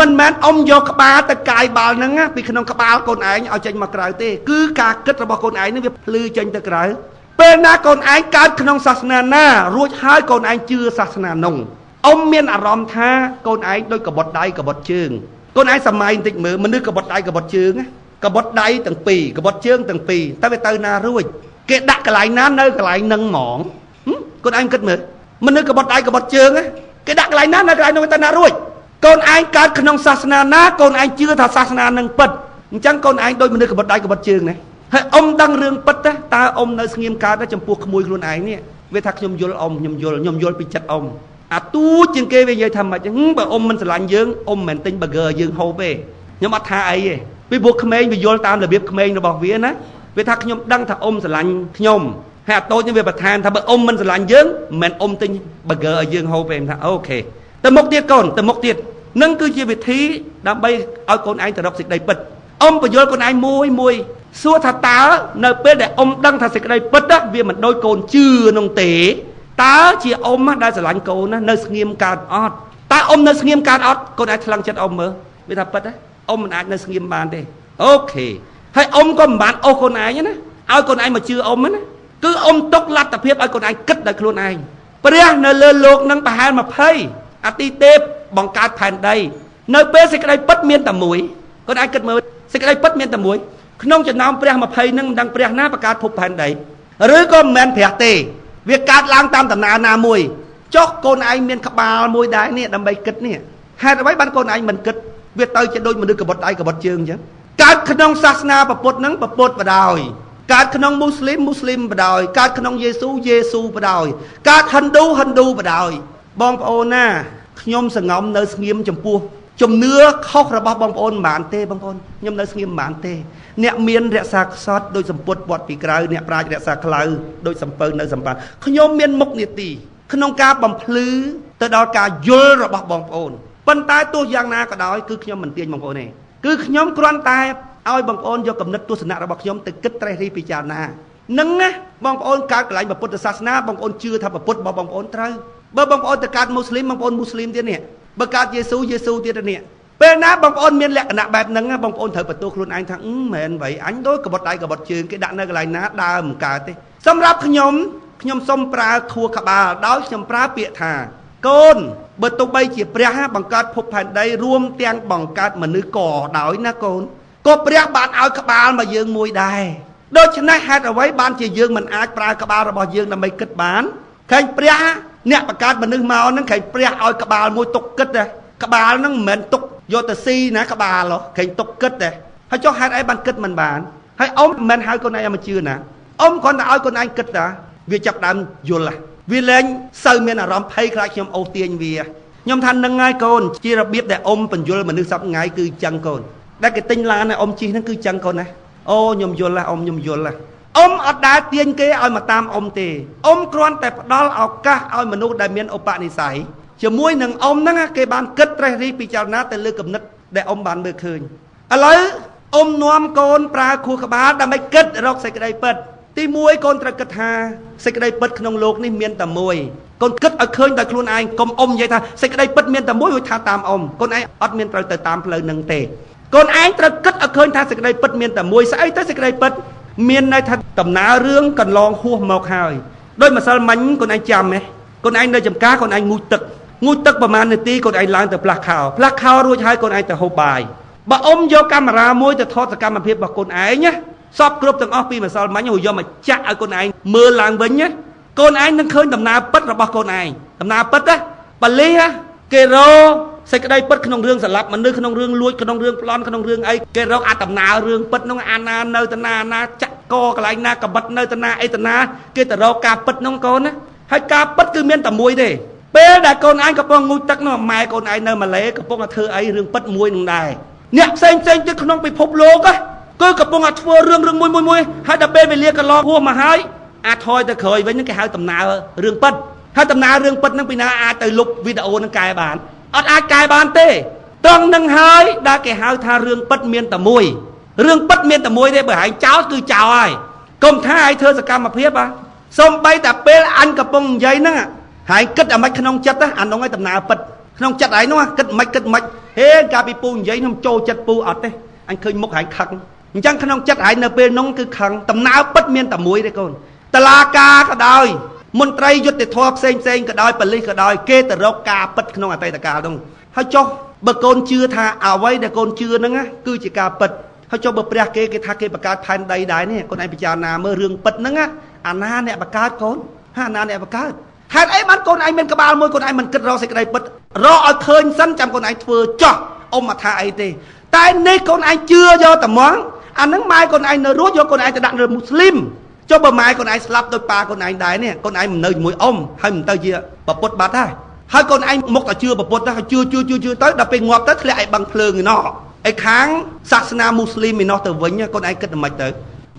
មិនមែនអ៊ំយកក្បាលទៅកាយបាល់ហ្នឹងពីក្នុងក្បាលកូនឯងឲ្យចេញមកក្រៅទេគឺការគិតរបស់កូនឯងហ្នឹងវាភ្លឺចេញទៅក្រៅពេលណាកូនឯងកើតក្នុងសាសនាណារួចហើយកូនឯងជឿសាសនានោះអ៊ំមានអារម្មណ៍ថាកូនឯងដូចកបត់ដៃកបត់ជើងកូនឯងសម័យបន្តិចមើលមនុស្សកបត់ដៃកបត់ជើងកបត់ដៃទាំងពីរកបត់ជើងទាំងពីរតែវាទៅណារួចគេដាក់កន្លែងណានៅកន្លែងហ្នឹងហ្មងកូនឯងគិតមើលមនុស្សកបត់ដៃកបត់ជើងគេដាក់កន្លែងណានៅកន្លែងនោះទៅណារួចកូនឯងកើតក្នុងសាសនាណាកូនឯងជឿថាសាសនានឹងពិតអញ្ចឹងកូនឯងដូចមនុស្សកបត់ដៃកបត់ជើងណាហើយអ៊ំដឹងរឿងពិតទេតើអ៊ំនៅស្ងៀមកើតចំពោះក្មួយខ្លួនឯងនេះវាថាខ្ញុំយល់អ៊ំខ្ញុំយល់ខ្ញុំយល់ពីចិត្តអ៊ំអាទូជាងគេវានិយាយថាម៉េចបើអ៊ំមិនស្រឡាញ់យើងអ៊ំមិនទិញ burger យើងហូបទេខ្ញុំអត់ថាអីទេពីព្រោះក្មេងវាយល់តាមរបៀបក្មេងរបស់វាណាវាថាខ្ញុំដឹងថាអ៊ំស្រឡាញ់ខ្ញុំហើយអាតូចនេះវាបន្ថែមថាបើអ៊ំមិនស្រឡាញ់យើងមិនអ៊ំទិញ burger ឲ្យយើងហូបទេថាអូខេទៅមុខទៀតកូនទៅមុខទៀតនឹងគឺជាវិធីដើម្បីឲ្យកូនឯងទៅរកសេចក្តីពិតអ៊ំបញ្យល់កូនឯងមួយមួយសួរថាតើនៅពេលដែលអ៊ំដឹងថាសេចក្តីពិតវាមិនដូចកូនជឿនោះទេតើជាអ៊ំដែលស្រឡាញ់កូនណានៅស្ងៀមកើតអត់តើអ៊ំនៅស្ងៀមកើតអត់កូនឯងថ្លឹងចិត្តអ៊ំមើលវាថាពិតអ៊ំមិនអាចនៅស្ងៀមបានទេអូខេហើយអ៊ំក៏មិនបានអូសកូនឯងណាឲ្យកូនឯងមកជឿអ៊ំណាគឺអ៊ំទុកលទ្ធភាពឲ្យកូនឯងគិតដោយខ្លួនឯងព្រះនៅលើលោកនឹងប្រហែល20អតិទេពបង្កើតផែនដីនៅពេលសេចក្តីពិតមានតែមួយកូនឯងគិតមើលសេចក្តីពិតមានតែមួយក្នុងចំណោមព្រះ20នឹងមិនដឹងព្រះណាបង្កើតភពផែនដីឬក៏មិនមែនព្រះទេវាកើតឡើងតាមដំណើរណាមួយចុះកូនឯងមានក្បាលមួយដែរនេះដើម្បីគិតនេះហេតុអ្វីបានកូនឯងមិនគិតវាទៅជាដូចមនុស្សកបត់ដៃកបត់ជើងអញ្ចឹងកើតក្នុងសាសនាពុទ្ធនឹងពុទ្ធបដ ாய் កើតក្នុងមូស្លីមមូស្លីមបដ ாய் កើតក្នុងយេស៊ូយេស៊ូបដ ாய் កើតហិណ្ឌូហិណ្ឌូបដ ாய் បងប្អូនណាខ្ញុំសងំនៅស្ងៀមចំពោះជំនឿខុសរបស់បងប្អូនមិនបានទេបងប្អូនខ្ញុំនៅស្ងៀមមិនបានទេអ្នកមានរក្សាខ្សត់ដោយសម្ពុតវត្តពីក្រៅអ្នកប្រាជ្ញរក្សាខ្លៅដោយសំពៅនៅសម្បានខ្ញុំមានមុខនីតិក្នុងការបំភ្លឺទៅដល់ការយល់របស់បងប្អូនប៉ុន្តែទោះយ៉ាងណាក៏ដោយគឺខ្ញុំមិនទាញបងប្អូនទេគឺខ្ញុំគ្រាន់តែឲ្យបងប្អូនយកគំនិតទស្សនៈរបស់ខ្ញុំទៅគិតត្រេះរិះពិចារណានឹងណាបងប្អូនកើតកន្លែងពុទ្ធសាសនាបងប្អូនជឿថាពុទ្ធរបស់បងប្អូនត្រូវបើបងប្អូនទៅកើតមូស្លីមបងប្អូនមូស្លីមទៀតនេះបើកើតយេស៊ូយេស៊ូទៀតនេះពេលណាបងប្អូនមានលក្ខណៈបែបហ្នឹងបងប្អូនត្រូវបន្ទោសខ្លួនឯងថាមែនវ៉ៃអញដូចកបត់ដៃកបត់ជើងគេដាក់នៅកន្លែងណាដើមមិនកើតទេសម្រាប់ខ្ញុំខ្ញុំសូមប្រើខួរក្បាលដោយខ្ញុំប្រើពាក្យថាកូនបើទោះបីជាព្រះបង្កើតភពផែនដីរួមទាំងបង្កើតមនុស្សក៏ដោយណាកូនក៏ព្រះបានឲ្យក្បាលមកយើងមួយដែរដូច្នេះហេតុអ្វីបានជាយើងមិនអាចប្រើក្បាលរបស់យើងដើម្បីគិតបានឃើញព្រះអ្នកបង្កើតមនុស្សមកហ្នឹងឃើញព្រះឲ្យក្បាលមួយទុកគិតដែរក្បាលហ្នឹងមិនមែនទុកយកទៅស៊ីណាក្បាលឃើញទុកគិតដែរហើយចុះហេតុអីបានគិតមិនបានហើយអ៊ំមិនមែនហៅកូនឯងឲ្យមកជឿណាអ៊ំគ្រាន់តែឲ្យកូនឯងគិតតាវាចាប់ដើមយល់វាលែងសូវមានអារម្មណ៍ភ័យខ្លាចខ្ញុំអូសទាញវាខ្ញុំថានឹងហើយកូនជារបៀបដែលអ៊ំបញ្យល់មនុស្សសប្ងៃគឺចឹងកូនដែលគេទិញឡានឲ្យអ៊ំជិះហ្នឹងគឺចឹងកូនណាអូខ្ញុំយល់ណាអ៊ំខ្ញុំយល់ណាអ៊ំអត់ដែលទាញគេឲ្យមកតាមអ៊ំទេអ៊ំគ្រាន់តែផ្ដល់ឱកាសឲ្យមនុស្សដែលមានឧបនិស្ស័យជាមួយនឹងអ៊ំហ្នឹងគេបានគិតត្រេះរិះពិចារណាទៅលើគំនិតដែលអ៊ំបានមើលឃើញឥឡូវអ៊ំនាំកូនប្រើខួរក្បាលដើម្បីគិតរកសេចក្តីពិតទី1កូនត្រូវគិតថាសេចក្តីពិតក្នុងលោកនេះមានតែមួយកូនគិតឲ្យឃើញដោយខ្លួនឯងកុំអ៊ំនិយាយថាសេចក្តីពិតមានតែមួយរួចថាតាមអ៊ំកូនឯងអត់មានត្រូវទៅតាមផ្លូវនឹងទេកូនឯងត្រូវគិតឲ្យឃើញថាសេចក្តីពិតមានតែមួយស្អីទៅសេចក្តីពិតមានន័យថាដំណើររឿងកន្លងហួសមកហើយដោយម្សិលមិញកូនឯងចាំទេកូនឯងនៅចំការកូនឯងងូតទឹកងូតទឹកប្រហែលនាទីកូនឯងឡើងទៅផ្លាស់ខោផ្លាស់ខោរួចហើយកូនឯងទៅហូបបាយបើអ៊ំយកកាមេរ៉ាមួយទៅថតសកម្មភាពរបស់កូនឯងណាសពគ្រប់ទាំងអស់ពីម្សិលមិញរួចយកមកចាក់ឲ្យកូនឯងមើលឡើងវិញណាកូនឯងនឹងឃើញដំណើរពិតរបស់កូនឯងដំណើរពិតណាប៉ូលីសគេរកសេចក្តីពិតក្នុងរឿងសម្លាប់មនុស្សក្នុងរឿងលួចក្នុងរឿងប្លន់ក្នុងរឿងអីគេរកអាដំណើររឿងពិតនោះអាណានៅតាណាណាចាក់កកន្លែងណាកបិតនៅតាណាអីតាណាគេទៅរកការពិតនោះកូនណាហើយការពិតគឺមានតែមួយទេ ពេលដែលកូនឯងកំពុងងូតទឹកនោះម៉ែកូនឯងនៅម៉ាឡេកំពុងតែធ្វើអីរឿងពិតមួយនឹងដែរអ្នកផ្សេងផ្សេងទៀតក្នុងពិភពលោកគឺកំពុងតែធ្វើរឿងរឿងមួយមួយមួយហើយដល់ពេលវេលាកន្លងហួសមកហើយអាចថយទៅក្រោយវិញហ្នឹងគេហៅដំណើររឿងពិតហើយដំណើររឿងពិតហ្នឹងពីណាអាចទៅលុបវីដេអូហ្នឹងកែបានអត់អាចកែបានទេត្រង់នឹងហើយដែលគេហៅថារឿងពិតមានតែមួយរឿងពិតមានតែមួយទេបើឯងចោលគឺចោលហើយកុំថាឯងធ្វើសកម្មភាពសំបីតែពេលអញកំពុងនិយាយហ្នឹងហើយគិតអាម៉េចក្នុងចិត្តអានោះឯងដំណើរពិតក្នុងចិត្តឯងនោះគិតមិនគិតមិនហេកាលពីពូនិយាយខ្ញុំចូលចិត្តពូអត់ទេអញឃើញមុខឯងខឹងអញ្ចឹងក្នុងចិត្តឯងនៅពេលនោះគឺខឹងដំណើរពិតមានតែមួយទេកូនតឡាការក៏ដោយមន្ត្រីយុត្តិធម៌ផ្សេងផ្សេងក៏ដោយប៉ូលីសក៏ដោយគេទៅរកការពិតក្នុងអតីតកាលនោះហើយចុះបើកូនជឿថាអ្វីដែលកូនជឿហ្នឹងគឺជាការពិតហើយចុះបើព្រះគេគេថាគេបង្កើតផែនដីដែរនេះកូនឯងពិចារណាមើលរឿងពិតហ្នឹងអាណាអ្នកបង្កើតកូនហាអាណាអ្នកបង្កើតហេតុអីបានកូនឯងមានក្បាលមួយកូនឯងមិនគិតរកសេចក្តីពិតរកឲ្យឃើញសិនចាំកូនឯងធ្វើចោះអ៊ំមកថាអីទេតែនេះកូនឯងជឿយកតែហ្មងអាហ្នឹងម៉ែកូនឯងនៅរស់យកកូនឯងទៅដាក់នៅមូស្លីមចុះបើម៉ែកូនឯងស្លាប់ដោយប៉ាកូនឯងដែរនេះកូនឯងមិននៅជាមួយអ៊ំហើយមិនទៅជាប្រពុតបាត់ហើយហើយកូនឯងមកតែជឿប្រពុតទៅជឿជឿជឿជឿទៅដល់ពេលងាប់ទៅធ្លាក់ឲ្យបឹងភ្លើងឯណោះឯខាងសាសនាមូស្លីមឯណោះទៅវិញកូនឯងគិតមិនទៅ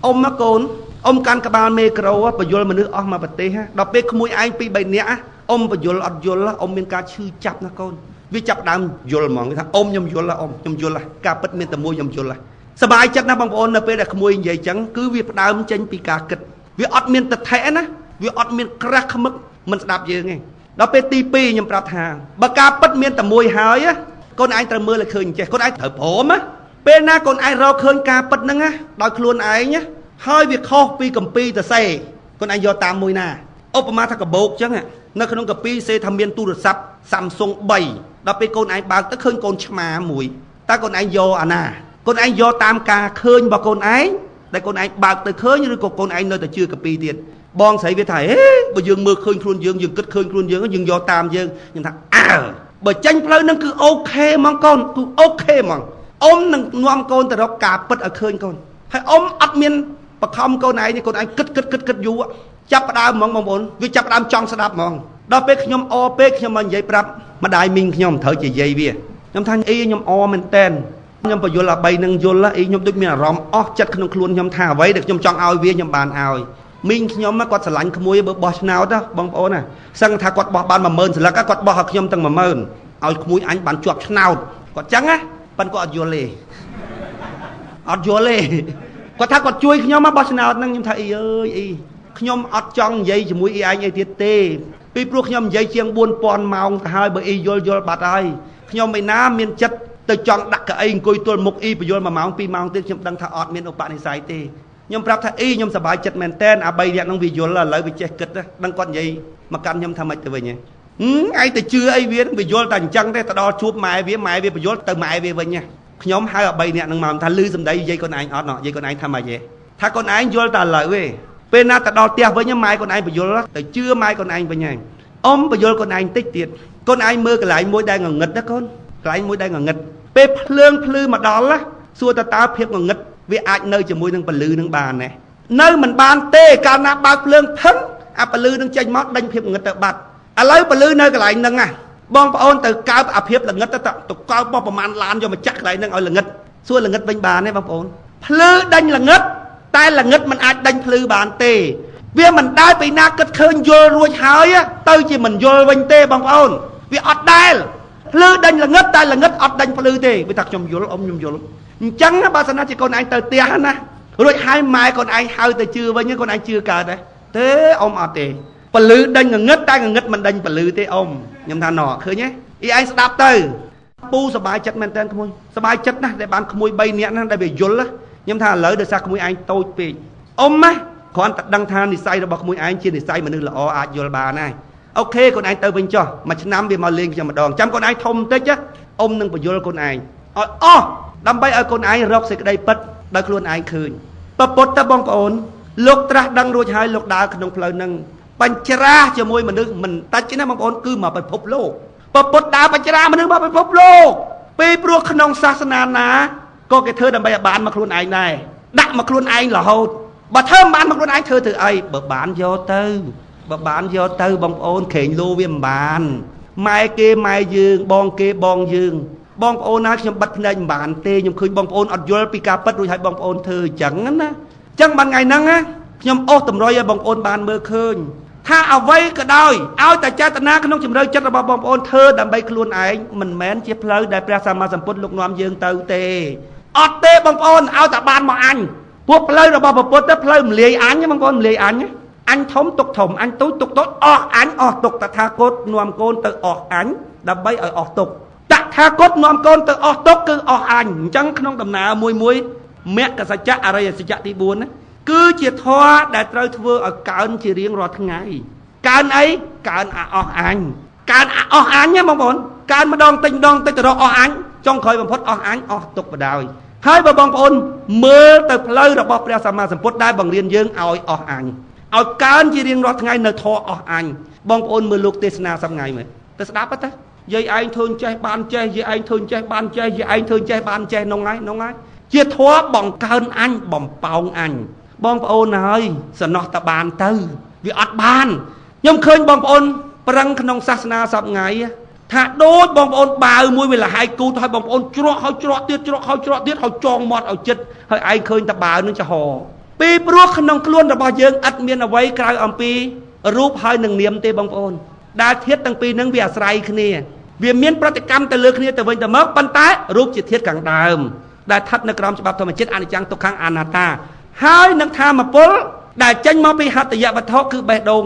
អ៊ំមកកូនអ៊ំកាន់ក្បាលមេក្រូបយលមនុស្សអស់មកប្រទេសដល់ពេលក្មួយឯងពីរបីនាក់អ៊ំបយលអត់យល់អ៊ំមានការឈឺចាប់ណាកូនវាចាប់ដើមយល់ហ្មងគេថាអ៊ំខ្ញុំយល់អ៊ំខ្ញុំយល់ការពិតមានតែមួយខ្ញុំយល់សบายចិត្តណាស់បងប្អូននៅពេលដែលក្មួយនិយាយចឹងគឺវាផ្ដើមចេញពីការគិតវាអត់មានតថេណាវាអត់មានក្រាស់ខ្មឹកមិនស្ដាប់យើងទេដល់ពេលទី2ខ្ញុំប្រាប់ថាបើការពិតមានតែមួយហើយកូនឯងត្រូវមើលឲ្យឃើញចេះកូនឯងត្រូវព្រមណាពេលណាកូនឯងរកឃើញការពិតហ្នឹងណាដោយខ្លួនឯងណាហើយវាខុសពីកម្ពីតសេកូនឯងយកតាមមួយណាឧបមាថាកបោកចឹងនៅក្នុងកាពីសេថាមានទូរស័ព្ទ Samsung 3ដល់ពេលកូនឯងបើកទៅឃើញកូនឆ្មាមួយតើកូនឯងយកអាណាកូនឯងយកតាមការឃើញរបស់កូនឯងដែលកូនឯងបើកទៅឃើញឬក៏កូនឯងនៅតែជឿកាពីទៀតបងស្រីវាថាហេបើយើងមើលឃើញខ្លួនយើងយើងគិតឃើញខ្លួនយើងយើងយកតាមយើងខ្ញុំថាអើបើចេញផ្លូវហ្នឹងគឺអូខេហ្មងកូនគឺអូខេហ្មងអ៊ំនឹងនាំកូនទៅរកការពិតឲ្យឃើញកូនហើយអ៊ំអត់មានបខំកូនឯងទេកូនឯងគិតគិតគិតគិតយូរចាប់ផ្ដើមហ្មងបងប្អូនវាចាប់ផ្ដើមចង់ស្ដាប់ហ្មងដល់ពេលខ្ញុំអពេកខ្ញុំមកនិយាយប្រាប់ម្ដាយមីងខ្ញុំត្រូវជាយាយវាខ្ញុំថាអីខ្ញុំអមែនតែនខ្ញុំបញ្យល់អាបីនឹងយល់អីខ្ញុំដូចមានអារម្មណ៍អស់ចិត្តក្នុងខ្លួនខ្ញុំថាអ្វីដែលខ្ញុំចង់ឲ្យវាខ្ញុំបានឲ្យមីងខ្ញុំគាត់ស្រឡាញ់ក្មួយបើបោះឆ្នោតបងប្អូនណាសឹងថាគាត់បោះបាន10000សន្លឹកគាត់បោះឲ្យខ្ញុំទាំង10000ឲ្យក្មួយអញបានជាប់ឆ្នោតគាត់ចឹងណាប៉ិនគាត់អត់យល់ទេអត់យល់ទេគាត់ថាគាត់ជួយខ្ញុំមកបោះឆ្នោតហ្នឹងខ្ញុំថាអីអើយអីខ្ញុំអត់ចង់និយាយជាមួយអីឯងអីទៀតទេពីព្រោះខ្ញុំនិយាយជាង4000ម៉ោងទៅហើយបើអីយល់យល់បាត់ហើយខ្ញុំឯណាមានចិត្តទៅចង់ដាក់កៅអីអង្គុយទល់មុខអីបញ្យល់1ម៉ោង2ម៉ោងទៀតខ្ញុំដឹងថាអត់មានឧបនិស្ស័យទេខ្ញុំប្រាប់ថាអីខ្ញុំសប្បាយចិត្តមែនតែនអា3នាក់ហ្នឹងវាយល់ឥឡូវវាចេះគិតដឹងគាត់និយាយមកកាន់ខ្ញុំថាម៉េចទៅវិញហ៎ឯងទៅជឿអីវាវាយល់តែអញ្ចឹងទេទៅដល់ជួបម៉ែវាម៉ែវាបញ្យល់ទៅម៉ែវាវិញខ្ញុំហៅអា3នាក់ហ្នឹងមកថាលឺសំដីនិយាយកូនឯងអត់និយាយកូនឯងថាម៉េចទេថាកូនឯងយល់តែឥឡូវទេពេលណាទៅដល់ផ្ទះវិញម៉ែកូនឯងបញ្យល់ទៅជឿម៉ែកូនឯងវិញហើយអ៊ំបញ្យល់កូនឯងតិចទៀតកូនឯងមើលកន្លែងមួយដែលងងឹតណាកូនកន្លែងមួយដែលងងឹតពេលភ្លើងភ្លឺមកដល់សួរតើតើភាពងងឹតវាអាចនៅជាមួយនឹងពលឺនឹងបានទេនៅមិនបានទេកាលណាបើកភ្លើងផឹងអាពលឺនឹងចេញមកដេញភាពងងឹតទៅបាត់ឥឡូវពលឺនៅកន្លែងហ្នឹងណាបងប្អូនទៅកើបអាភាពល្ងឹតទៅកើបបោះប្រមាណឡានយកមកចាក់កន្លែងហ្នឹងឲ្យល្ងឹតសួរល្ងឹតវិញបានទេបងប្អូនភ្លឺដេញល្ងឹតតែល្ងឹតមិនអាចដេញភ្លឺបានទេវាមិនដែលពីណាគិតឃើញយល់រួចហើយទៅជាមិនយល់វិញទេបងប្អូនវាអត់ដែលភ្លឺដេញល្ងឹតតែល្ងឹតអត់ដេញភ្លឺទេវាថាខ្ញុំយល់អ៊ំខ្ញុំយល់អញ្ចឹងបើសិនណាជាកូនឯងទៅផ្ទះណារួចហើយម៉ែកូនឯងហៅទៅជឿវិញកូនឯងជឿកើតទេទេអ៊ំអត់ទេពលឺដេញងងឹតតែងងឹតមិនដេញពលឺទេអ៊ំខ្ញុំថាណឃើញទេអ៊ីឯងស្ដាប់ទៅពូសบายចិត្តមែនតើក្មួយសบายចិត្តណាស់ដែលបានក្មួយ3នាក់ណាដែលវាយល់ខ្ញុំថាឥឡូវដោយសារក្មួយឯងតូចពេកអ៊ំណាគ្រាន់តែដឹងថានិស័យរបស់ក្មួយឯងជានិស័យមនុស្សល្អអាចយល់បានហើយអូខេកូនឯងទៅវិញចុះមួយឆ្នាំវាមកលេងខ្ញុំម្ដងចាំកូនឯងធំបន្តិចអ៊ំនឹងបញ្យល់កូនឯងឲ្យអស់ដើម្បីឲ្យកូនឯងរកសេចក្តីពិតដោយខ្លួនឯងឃើញពពុទ្ធតបងប្អូនលោកត្រាស់ដឹងរួចហើយលោកដើរក្នុងផ្លូវហ្នឹងបញ្ច្រាស់ជាមួយមនុស្សមិនតិចណាបងប្អូនគឺមកពិភពលោកពពុទ្ធដើរបញ្ច្រាស់មនុស្សមកពិភពលោកពេលព្រោះក្នុងសាសនាណាក៏គេធ្វើដើម្បីឲ្យបានមកខ្លួនឯងដែរដាក់មកខ្លួនឯងរហូតបើធ្វើមិនបានមកខ្លួនឯងធ្វើធ្វើអីបើបានយកទៅ បើបានយកទៅបងប្អូនក្រែងលោវាមិនបានម៉ែគេម៉ែយើងបងគេបងយើងបងប្អូនណាខ្ញុំបិទភ្នែកមិនបានទេខ្ញុំឃើញបងប្អូនអត់យល់ពីការពិតរួចហើយបងប្អូនធ្វើអញ្ចឹងណាអញ្ចឹងបានថ្ងៃហ្នឹងណាខ្ញុំអូសតម្រុយឲ្យបងប្អូនបានមើលឃើញថាអ្វីក៏ដោយឲ្យតែចេតនាក្នុងជំរឿចិត្តរបស់បងប្អូនធ្វើដើម្បីខ្លួនឯងមិនមែនជាផ្លូវដែលព្រះសម្មាសម្ពុទ្ធលោកនាំយើងទៅទេអត់ទេបងប្អូនឲ្យតែបានមកអញពួកផ្លូវរបស់ព្រះពុទ្ធទៅផ្លូវមលាយអញបងប្អូនមលាយអញអញធំទុកធំអញទូចទុកតូចអស់អញអស់ទុកតថាគតនាំកូនទៅអស់អញដើម្បីឲ្យអស់ទុកតថាគតនាំកូនទៅអស់ទុកគឺអស់អញអញ្ចឹងក្នុងដំណើរមួយមួយមគ្គសច្ចៈអរិយសច្ចៈទី4ណាគឺជាធម៌ដែលត្រូវធ្វើឲ្យកើនជារៀងរាល់ថ្ងៃកើនអីកើនអាអស់អញកើនអាអស់អញណាបងប្អូនកើនម្ដងតិចម្ដងតិចទៅរកអស់អញចុងក្រោយបំផុតអស់អញអស់ទុកបដ ாய் ហើយបើបងប្អូនមើលទៅផ្លូវរបស់ព្រះសម្មាសម្ពុទ្ធដែលបង្រៀនយើងឲ្យអស់អញឲ្យកើនជារៀងរាល់ថ្ងៃនៅធម៌អស់អញបងប្អូនមើលលោកទេសនាសប្ងៃមើលទៅស្ដាប់ទៅយាយឯងធ្វើចេះបានចេះយាយឯងធ្វើចេះបានចេះយាយឯងធ្វើចេះបានចេះនោះហើយនោះហើយជាធម៌បង្កើនអញបំប៉ោងអញបងប្អូនហើយសំណោះតបានទៅវាអត់បានខ្ញុំឃើញបងប្អូនប្រឹងក្នុងសាសនាសប្ងៃថាដូចបងប្អូនបាវមួយវាលហើយគូតឲ្យបងប្អូនជ្រក់ហើយជ្រក់ទៀតជ្រក់ហើយជ្រក់ទៀតហើយចងមាត់ឲ្យចិត្តហើយឯងឃើញតបាវនឹងចំហពីព្រោះក្នុងខ្លួនរបស់យើងឥតមានអ្វីក្រៅអំពីរូបហើយនឹងនាមទេបងប្អូនដែលធាតុទាំងពីរនឹងវាអាស្រ័យគ្នាវាមានប្រតិកម្មទៅលើគ្នាទៅវិញទៅមកប៉ុន្តែរូបជាធាតុខាងដើមដែលស្ថិតនៅក្រោមច្បាប់ធម្មជាតិអនិច្ចំទុក្ខំអនត្តាហើយនឹងធម៌ពលដែលចេញមកពីហត្ថយវត្ថុគឺបេះដូង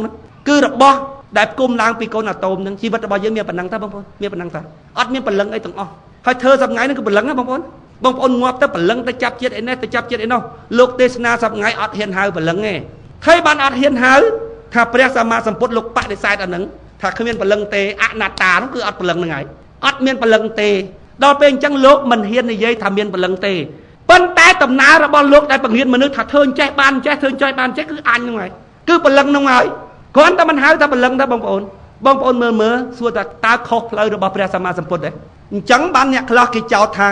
គឺរបស់ដែលផ្គុំឡើងពីកូនអាតូមនឹងជីវិតរបស់យើងមានប៉ុណ្ណឹងតើបងប្អូនមានប៉ុណ្ណឹងតើអត់មានព្រលឹងអីទាំងអស់ហើយធ្វើសប្ងៃហ្នឹងគឺព្រលឹងណាបងប្អូនបងប្អូនងាប់ទៅព្រលឹងទៅចាប់ជាតិអីនេះទៅចាប់ជាតិអីនោះលោកទេសនាសប្ងៃអត់ហ៊ានហៅព្រលឹងទេហើយបានអត់ហ៊ានហៅថាព្រះសម្មាសម្ពុទ្ធលោកបដិសេធអាហ្នឹងថាគ្មានព្រលឹងទេអនត្តានោះគឺអត់ព្រលឹងហ្នឹងហើយអត់មានព្រលឹងទេដល់ពេលអញ្ចឹងលោកមិនហ៊ាននិយាយថាមានព្រលឹងទេប៉ុន្តែដំណើររបស់លោកដែលបង្រៀនមនុស្សថាធ្វើចេះបានចេះធ្វើចេះបានចេះគឺអញហ្នឹងហើយគឺព្រលឹងហ្នឹងហើយគ្រាន់តែមិនហៅថាព្រលឹងទេបងប្អូនបងប្អូនមើលមើលសួរថាតើខុសផ្លូវរបស់ព្រះសម្មាសម្ពុទ្ធទេអញ្ចឹងបានអ្នកខ្លះគេចោទថា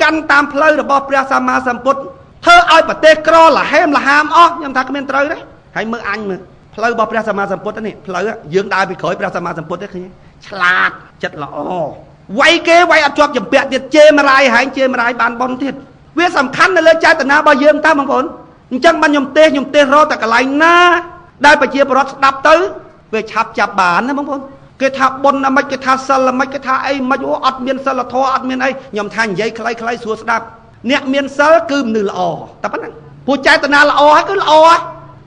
កាន់តាមផ្លូវរបស់ព្រះសម្មាសម្ពុទ្ធធ្វើឲ្យប្រទេសក្រលហេមលហាមអស់ខ្ញុំថាគ្មានត្រូវទេហើយមើលអញមើលផ្លូវរបស់ព្រះសម្មាសម្ពុទ្ធនេះផ្លូវយើងដើរពីក្រោយព្រះសម្មាសម្ពុទ្ធទេឃើញឆ្លាតចិត្តល្អវាយគេវាយអត់ជាប់ចម្ពាក់ទៀតជេរមរាយហែងជេរមរាយបានប៉ុនទៀតវាសំខាន់នៅលើចេតនារបស់យើងតើបងប្អូនអញ្ចឹងបានខ្ញុំទេសរកតែកន្លែងណាដែលប្រជាពលរដ្ឋស្ដាប់ទៅវាឆាប់ចាប់បានណាបងប្អូនគេថាបុណ្យអាម៉េចគេថាសិលអាម៉េចគេថាអីម៉េចអូអត់មានសិលធម៌អត់មានអីខ្ញុំថានិយាយខ្លីៗស្រួលស្ដាប់អ្នកមានសិលគឺមនុស្សល្អតែប៉ុណ្ណឹងព្រោះចេតនាល្អហើយគឺល្អ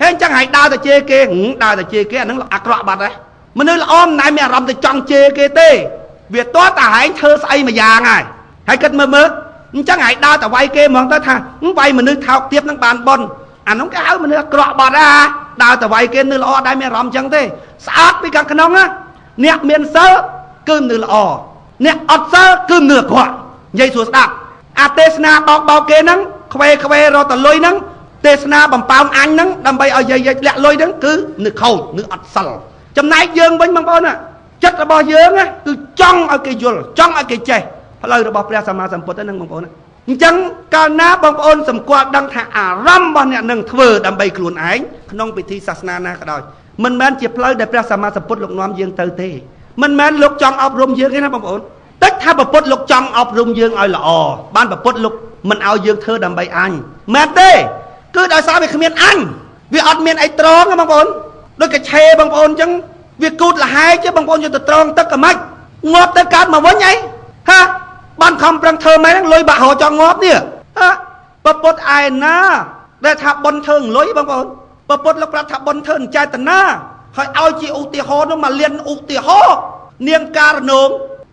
ហើយអញ្ចឹងហើយដើរទៅជេរគេដើរទៅជេរគេអាហ្នឹងអាក្រក់បាត់ហើយមនុស្សល្អមិនដែលមានអារម្មណ៍ទៅចង់ជេរគេទេវាតតែហែងធ្វើស្អីមួយយ៉ាងហើយហើយគិតមើលមើលអញ្ចឹងឯងដើរទៅវាយគេហ្មងទៅថាវាយមនុស្សថោកទាបនឹងបានបុណ្យអានោះគេហៅមនុស្សអាក្រក់បាត់អាដើរទៅវាយគេនៅល្អដែរមានអារម្មណ៍អញ្ចឹងទេស្អាតពីខាងក្នុងណាអ្នកមានសិលគឺមនុស្សល្អអ្នកអត់សិលគឺមនុស្សអាក្រក់និយាយស្រួលស្ដាប់អាទេសនាបោកបោកគេហ្នឹងខ្វេខ្វេរកតលុយហ្នឹងទេសនាបំប៉ោងអញហ្នឹងដើម្បីឲ្យយាយយាយលាក់លុយហ្នឹងគឺមនុស្សខូចមនុស្សអត់សិលចំណែកយើងវិញបងប្អូនណាចិត្តរបស់យើងណាគឺចង់ឲ្យគេយល់ចង់ឲ្យគេចេះផ្លូវរបស់ព្រះសម្មាសម្ពុទ្ធហ្នឹងបងប្អូនអញ្ចឹងកាលណាបងប្អូនសម្គាល់ដឹងថាអារម្មណ៍របស់អ្នកនឹងធ្វើដើម្បីខ្លួនឯងក្នុងពិធីសាសនាណាក៏ដោយមិនមែនជាផ្លូវដែលព្រះសម្មាសម្ពុទ្ធលោកនាំយើងទៅទេមិនមែនលោកចង់អប់រំយើងទេណាបងប្អូនតិចថាពុទ្ធលោកចង់អប់រំយើងឲ្យល្អបានពុទ្ធលោកមិនឲ្យយើងធ្វើដើម្បីអញមែនទេគឺដោយសារវាគ្មានអញវាអត់មានអីត្រង់ណាបងប្អូនដូចកឆេបងប្អូនអញ្ចឹងវាគូតលហែកបងប្អូនយកទៅត្រង់ទឹកក៏មិនងាប់ទៅកើតមកវិញអីហាបានខំប្រឹងធ្វើមែនហ្នឹងលុយបាក់រចង់ងាប់នេះហាពុទ្ធឯណាដែលថាប៉ុនធ្វើលុយបងប្អូនពុទ្ធលោកប្រាប់ថាប៉ុនធ្វើចេតនាហើយឲ្យជាឧទាហរណ៍នោះមកលៀនឧទាហរណ៍នាងការណង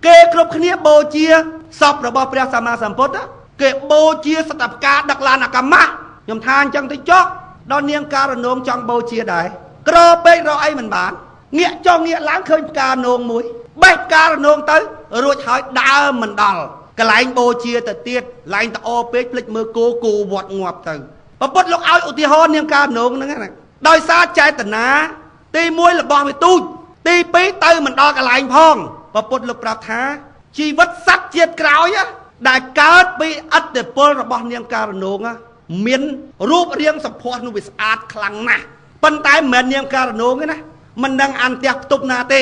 គេគ្រប់គ្នាបូជាសពរបស់ព្រះសម្មាសម្ពុទ្ធគេបូជាសត្វផ្កាដឹកឡានអាកាម៉ាស់ខ្ញុំថាអញ្ចឹងទៅចុះដល់នាងការណងចង់បូជាដែរក្រពេករកអីមិនបានងាកចុះងាកឡើងឃើញផ្កានងមួយបេះផ្កានងទៅរួចហើយដើមមិនដល់កន្លែងបូជាទៅទៀតឡើងតអពេកភ្លេចមើលគោគោវត្តងាប់ទៅពុទ្ធលោកឲ្យឧទាហរណ៍នាងកានងហ្នឹងណាដោយសារចេតនាទី1របស់វាទូចទី2ទៅមិនដល់កន្លែងផងពុទ្ធលោកប្រាប់ថាជីវិតសត្វជាតិក្រោយដែលកើតពីឥទ្ធិពលរបស់នាងការណងមានរូបរាងសម្ផស្សនោះវាស្អាតខ្លាំងណាស់ប៉ុន្តែមិនមែននាងការណងទេណា មិនដឹងអានផ្ទះផ្ទប់ណាទេ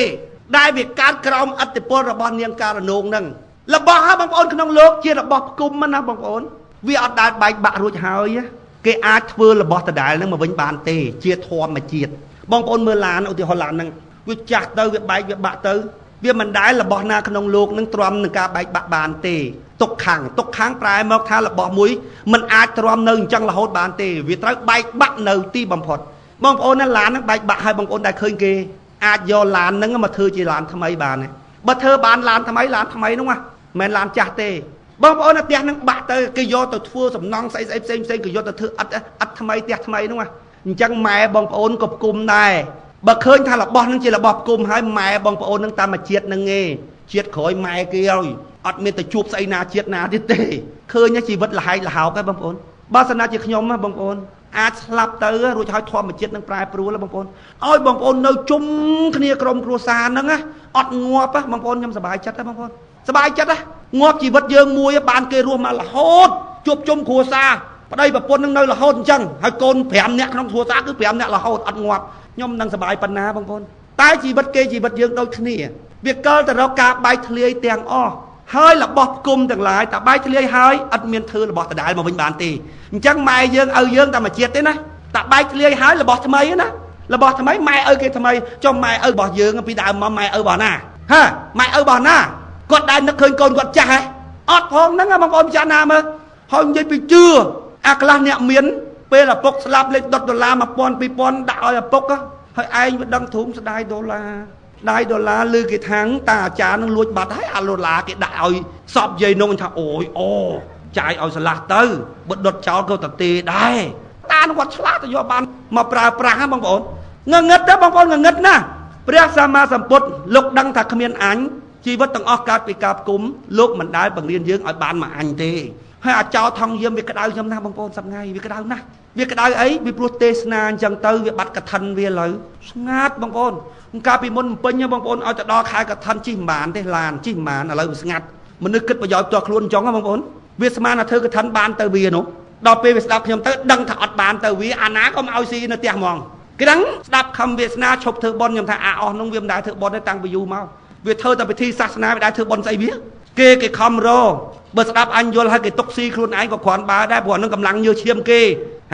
ដែលវាកើតក្រោមឥទ្ធិពលរបស់នាងការណងហ្នឹងរបស់ហើយបងប្អូនក្នុងលោកជារបស់ផ្គុំណាបងប្អូនវាអត់ដែលបែកបាក់រួចហើយគេអាចធ្វើរបស់ដដែលហ្នឹងមកវិញបានទេជាធម្មជាតិបងប្អូនមើលឡានឧទាហរណ៍ឡានហ្នឹងវាចាស់ទៅវាបែកវាបាក់ទៅវាមិនដែលរបស់ណាក្នុងលោកនឹងទ្រាំនឹងការបែកបាក់បានទេទុកខាងទុកខាងប្រែមកថារបស់មួយមិនអាចទ្រាំនៅអញ្ចឹងរហូតបានទេវាត្រូវបែកបាក់នៅទីបំផុតបងប្អូនណាឡានហ្នឹងបែកបាក់ហើយបងប្អូនដែលឃើញគេអាចយកឡានហ្នឹងមកធ្វើជាឡានថ្មីបានទេបើធ្វើបានឡានថ្មីឡានថ្មីហ្នឹងមិនមែនឡានចាស់ទេបងប្អូននៅផ្ទះហ្នឹងបាក់ទៅគេយកទៅធ្វើសំណង់ស្អីស្អីផ្សេងផ្សេងគេយកទៅធ្វើឥដ្ឋថ្មីផ្ទះថ្មីហ្នឹងអញ្ចឹងម៉ែបងប្អូនក៏ផ្គុំដែរបើឃើញថារបស់ហ្នឹងជារបស់ផ្គុំហើយម៉ែបងប្អូនហ្នឹងតាមជាតិហ្នឹងឯងជាតិក្រោយម៉ែគេហើយអត់មានទៅជួបស្អីណាជាតិណាទៀតទេឃើញជីវិតលហែកលហោកហើយបងប្អូនបើសិនណាជាខ្ញុំណាបងប្អូនអាចស្លាប់ទៅរួចហើយធម្មជាតិនឹងប្រែប្រួលបងប្អូនឲ្យបងប្អូននៅជុំគ្នាក្រុមគ្រួសារហ្នឹងណាអត់ងាប់បងប្អូនខ្ញុំសប្បាយចិត្តណាបងប្អូនសប្បាយចិត្តណាងាប់ជីវិតយើងមួយបានគេរស់មករហូតជួបជុំគ្រួសារប្តីប្រពន្ធនឹងនៅរហូតអញ្ចឹងហើយកូន5នាក់ក្នុងគ្រួសារគឺ5នាក់រហូតអត់ងាប់ខ្ញុំនឹងសប្បាយប៉ុណ្ណាបងប្អូនតែជីវិតគេជីវិតយើងដូចគ្នាវាកិលទៅរកការបែកធ្លាយទាំងអស់ហើយរបស់ផ្គុំទាំងឡាយតែបែកធ្លាយហើយអត់មានធ្វើរបស់ដដែលមកវិញបានទេអញ្ចឹងម៉ែយើងឪយើងតែមួយជាតិទេណាតែបែកធ្លាយហើយរបស់ថ្មីណារបស់ថ្មីម៉ែឪគេថ្មីចុះម៉ែឪរបស់យើងពីដើមមកម៉ែឪរបស់ណាហាម៉ែឪរបស់ណាគាត់ដែលនឹកឃើញកូនគាត់ចាស់ហ៎អត់ផងហ្នឹងបងប្អូនចាស់ណាមើលហើយនិយាយពីជឿអាខ្លះអ្នកមានពេលឪពុកស្លាប់លេខដុតដុល្លារ1000 2000ដាក់ឲ្យឪពុកហើយឯងវាដឹងធំស្ដាយដុល្លារដៃដុល្លារលើគេថាងតាអាចារ្យនឹងលួចបាត់ហើយអាដុល្លារគេដាក់ឲ្យសពយាយនោះថាអូយអូចាយឲ្យឆ្លាស់ទៅបើដុតចោលក៏តទេដែរតានឹងគាត់ឆ្លាស់ទៅយកបានមកប្រើប្រាស់បងប្អូនងងឹតទេបងប្អូនងងឹតណាព្រះសម្មាសម្ពុទ្ធលោកដឹងថាគ្មានអញជីវិតទាំងអស់កើតពីការផ្គុំលោកមិនដែលបង្រៀនយើងឲ្យបានមកអញទេហើយអាចោថងយាមវាក្តៅខ្ញុំណាស់បងប្អូនសប្ងៃវាក្តៅណាស់វាក្តៅអីវាព្រោះទេសនាអញ្ចឹងទៅវាបាត់កឋិនវាលើស្ងាត់បងប្អូនកាលពីមុនពេញបងប្អូនឲ្យទៅដល់ខែកឋិនជិះមិនបានទេឡានជិះមិនបានឥឡូវវាស្ងាត់មនុស្សគិតប្រយោជន៍ផ្ទាល់ខ្លួនអញ្ចឹងបងប្អូនវាស្មានថាធ្វើកឋិនបានទៅវានោះដល់ពេលវាស្ដាប់ខ្ញុំទៅដឹងថាអត់បានទៅវាអាណាក៏មិនឲ្យស៊ីនៅផ្ទះហ្មងគេដឹងស្ដាប់ខំវាសនាឈប់ធ្វើបុណ្យខ្ញុំថាអាអស់នោះវាមិនដែលធ្វើបុណ្យទេតាំងពីយូរមកវាធ្វើតែពិធីសាសនាវាដែលធ្វើបុណ្យស្អីវាគេខំរបើស្ដាប់អញយល់ហើយគេទុកស៊ីខ្លួនឯងក៏គ្រាន់បើដែរព្រោះនឹងកម្លាំងញើសឈាមគេ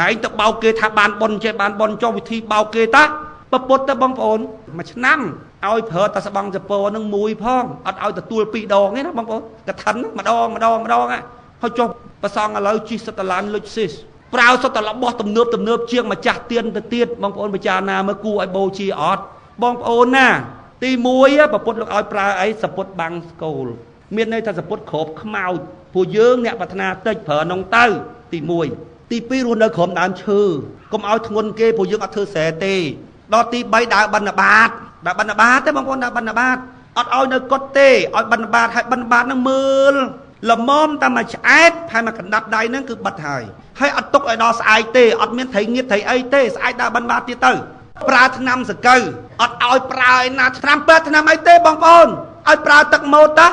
ហើយទៅបោកគេថាបានបុណ្យចេះបានបុណ្យចុះវិធីបោកគេតាពពុទ្ធទៅបងប្អូនមួយឆ្នាំឲ្យប្រើតែស្បង់ចពោនឹងមួយផងអត់ឲ្យទទួលពីរដងទេណាបងប្អូនកឋិនម្ដងម្ដងម្ដងហើយចុះប្រសងឥឡូវជិះសិតតឡានលុចស៊ីសប្រើសិតតរបស់ទំនើបទំនើបជាងម្ចាស់ទៀនទៅទៀតបងប្អូនពិចារណាមើលគួរឲ្យបូជាអត់បងប្អូនណាទី1ពពុទ្ធលោកឲ្យប្រើអីសពុតបាំងស្គូលមានន័យថាសពុតគ្របខ្មោចពួកយើងអ្នកប្រាថ្នាតិចប្រើនងទៅទី1ទី2រស់នៅក្រោមដើមឈើកុំឲ្យធ្ងន់គេព្រោះយើងអត់ធ្វើស្រែទេដល់ទី3ដើរបិណ្ឌបាតដើរបិណ្ឌបាតទេបងប្អូនដើរបិណ្ឌបាតអត់ឲ្យនៅកុដទេឲ្យបិណ្ឌបាតឲ្យបិណ្ឌបាតនឹងមើលល្មមតែមួយឆ្អែតហើយមួយកណ្ដាប់ដៃហ្នឹងគឺបិទហើយហើយអត់ទុកឲ្យដល់ស្អែកទេអត់មានត្រីងៀតត្រីអីទេស្អែកដើរបិណ្ឌបាតទៀតទៅប្រើថ្នាំសង្កូវអត់ឲ្យប្រើឯណាថ្នាំពេទ្យថ្នាំអីទេបងប្អូនឲ្យប្រើទឹកម៉ូតតា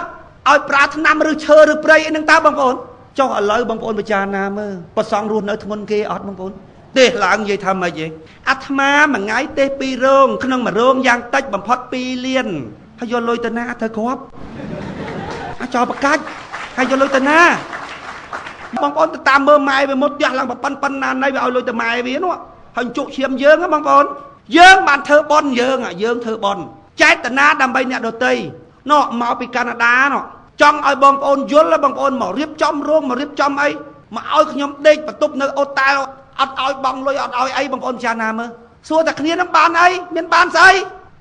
ឲ្យប្រើថ្នាំឬឈើឬព្រៃអីហ្នឹងតើបងប្អូនចុះឥឡូវបងប្អូនពិចារណាមើលប្រសងរស់នៅធ្ងន់គេអត់បងប្អូនទេសឡើងនិយាយថាម៉េចឯងអាត្មាមួយថ្ងៃទេស2រោងក្នុងមួយរោងយ៉ាងតិចបំផុត2លានហើយយកលុយទៅណាធ្វើគ្រាប់អាចោលប្រកាច់ហើយយកលុយទៅណាបងប្អូនទៅតាមមើលម៉ែវាមកផ្ទះឡើងប៉ុណ្ណាណៃវាឲ្យលុយទៅម៉ែវានោះហើយជក់ឈាមយើងបងប្អូនយើងបានធ្វើបុណ្យយើងធ្វើបុណ្យចេតនាដើម្បីអ្នកដទៃនោះមកពីកាណាដានោះចង់ឲ្យបងប្អូនយល់បងប្អូនមករៀបចំរោងមករៀបចំអីមកឲ្យខ្ញុំដេកបន្ទប់នៅអូតែលអត់ឲ្យបងលុយអត់ឲ្យអីបងប្អូនចាណាមើលសួរតែគ្នានឹងបានអីមានបានស្អី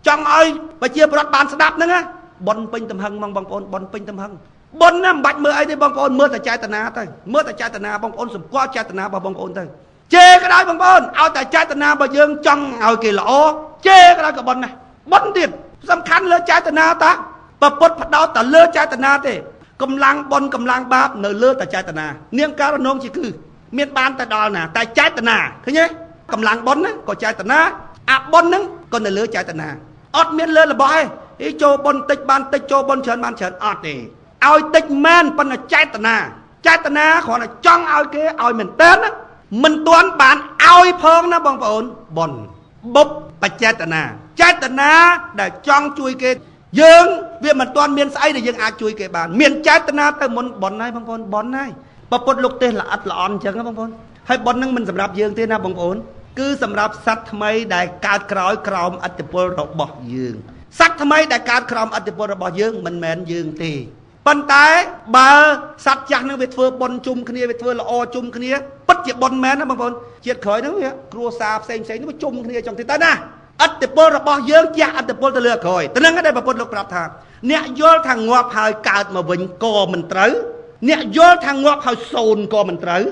ចង់ឲ្យប្រជាប្រដ្ឋបានស្ដាប់ហ្នឹងណាបុណ្យពេញទំហឹងហ្មងបងប្អូនបុណ្យពេញទំហឹងបុណ្យណាមិនបាច់មើលអីទេបងប្អូនមើលតែចេតនាទៅមើលតែចេតនាបងប្អូនសម្គាល់ចេតនារបស់បងប្អូនទៅជេរក៏ដោយបងប្អូនឲ្យតែចេតនារបស់យើងចង់ឲ្យគេល្អជេរក៏ដោយក៏បុណ្យដែរបុណ្យទៀតសំខាន់លើចេតនាតាពពុទ្ធផ្ដោតតែលើចេតនាទេកម្លាំងបុណ្យកម្លាំងបាបនៅលើតែចេតនានាងការណងជាគឺមានបានតែដល់ណាតែចេតនាឃើញទេកម្លាំងបុណ្យណាក៏ចេតនាអាបុណ្យហ្នឹងក៏នៅលើចេតនាអត់មានលើរបស់ឯងអីចូលបុណ្យតិចបានតិចចូលបុណ្យច្រើនបានច្រើនអត់ទេឲ្យតិចមែនប៉ុន្តែចេតនាចេតនាគ្រាន់តែចង់ឲ្យគេឲ្យមែនតើណាមិនទាន់បានឲ្យផងណាបងប្អូនបុណ្យបុព្វបចេតនា ចេតនាដែលចង់ជួយគេយើងវាមិនទាន់មានស្អីដែលយើងអាចជួយគេបានមានចេតនាទៅមុនប៉ុនហើយបងប្អូនប៉ុនហើយពពុទ្ធលោកទេសល្អិតល្អន់អញ្ចឹងបងប្អូនហើយប៉ុនហ្នឹងមិនសម្រាប់យើងទេណាបងប្អូនគឺសម្រាប់សត្វថ្មីដែលកើតក្រោយក្រោមឥទ្ធិពលរបស់យើងសត្វថ្មីដែលកើតក្រោមឥទ្ធិពលរបស់យើងមិនមែនយើងទេប៉ុន្តែបើសត្វចាស់នឹងវាធ្វើបុណ្យជុំគ្នាវាធ្វើល្អជុំគ្នាពិតជាបុណ្យមែនណាបងប្អូនជាតិក្រោយហ្នឹងវាគ្រួសារផ្សេងផ្សេងហ្នឹងវាជុំគ្នាចង់ទេតើណាឥទ្ធិពលរបស់យើងជះឥទ្ធិពលទៅលើក្រោយទៅនឹងដែលព្រះពុទ្ធលោកប្រាប់ថាអ្នកយល់ថាងាប់ហើយកើតមកវិញក៏មិនត្រូវអ្នកយល់ថាងាប់ហើយសូន្យក៏មិនត្រូវ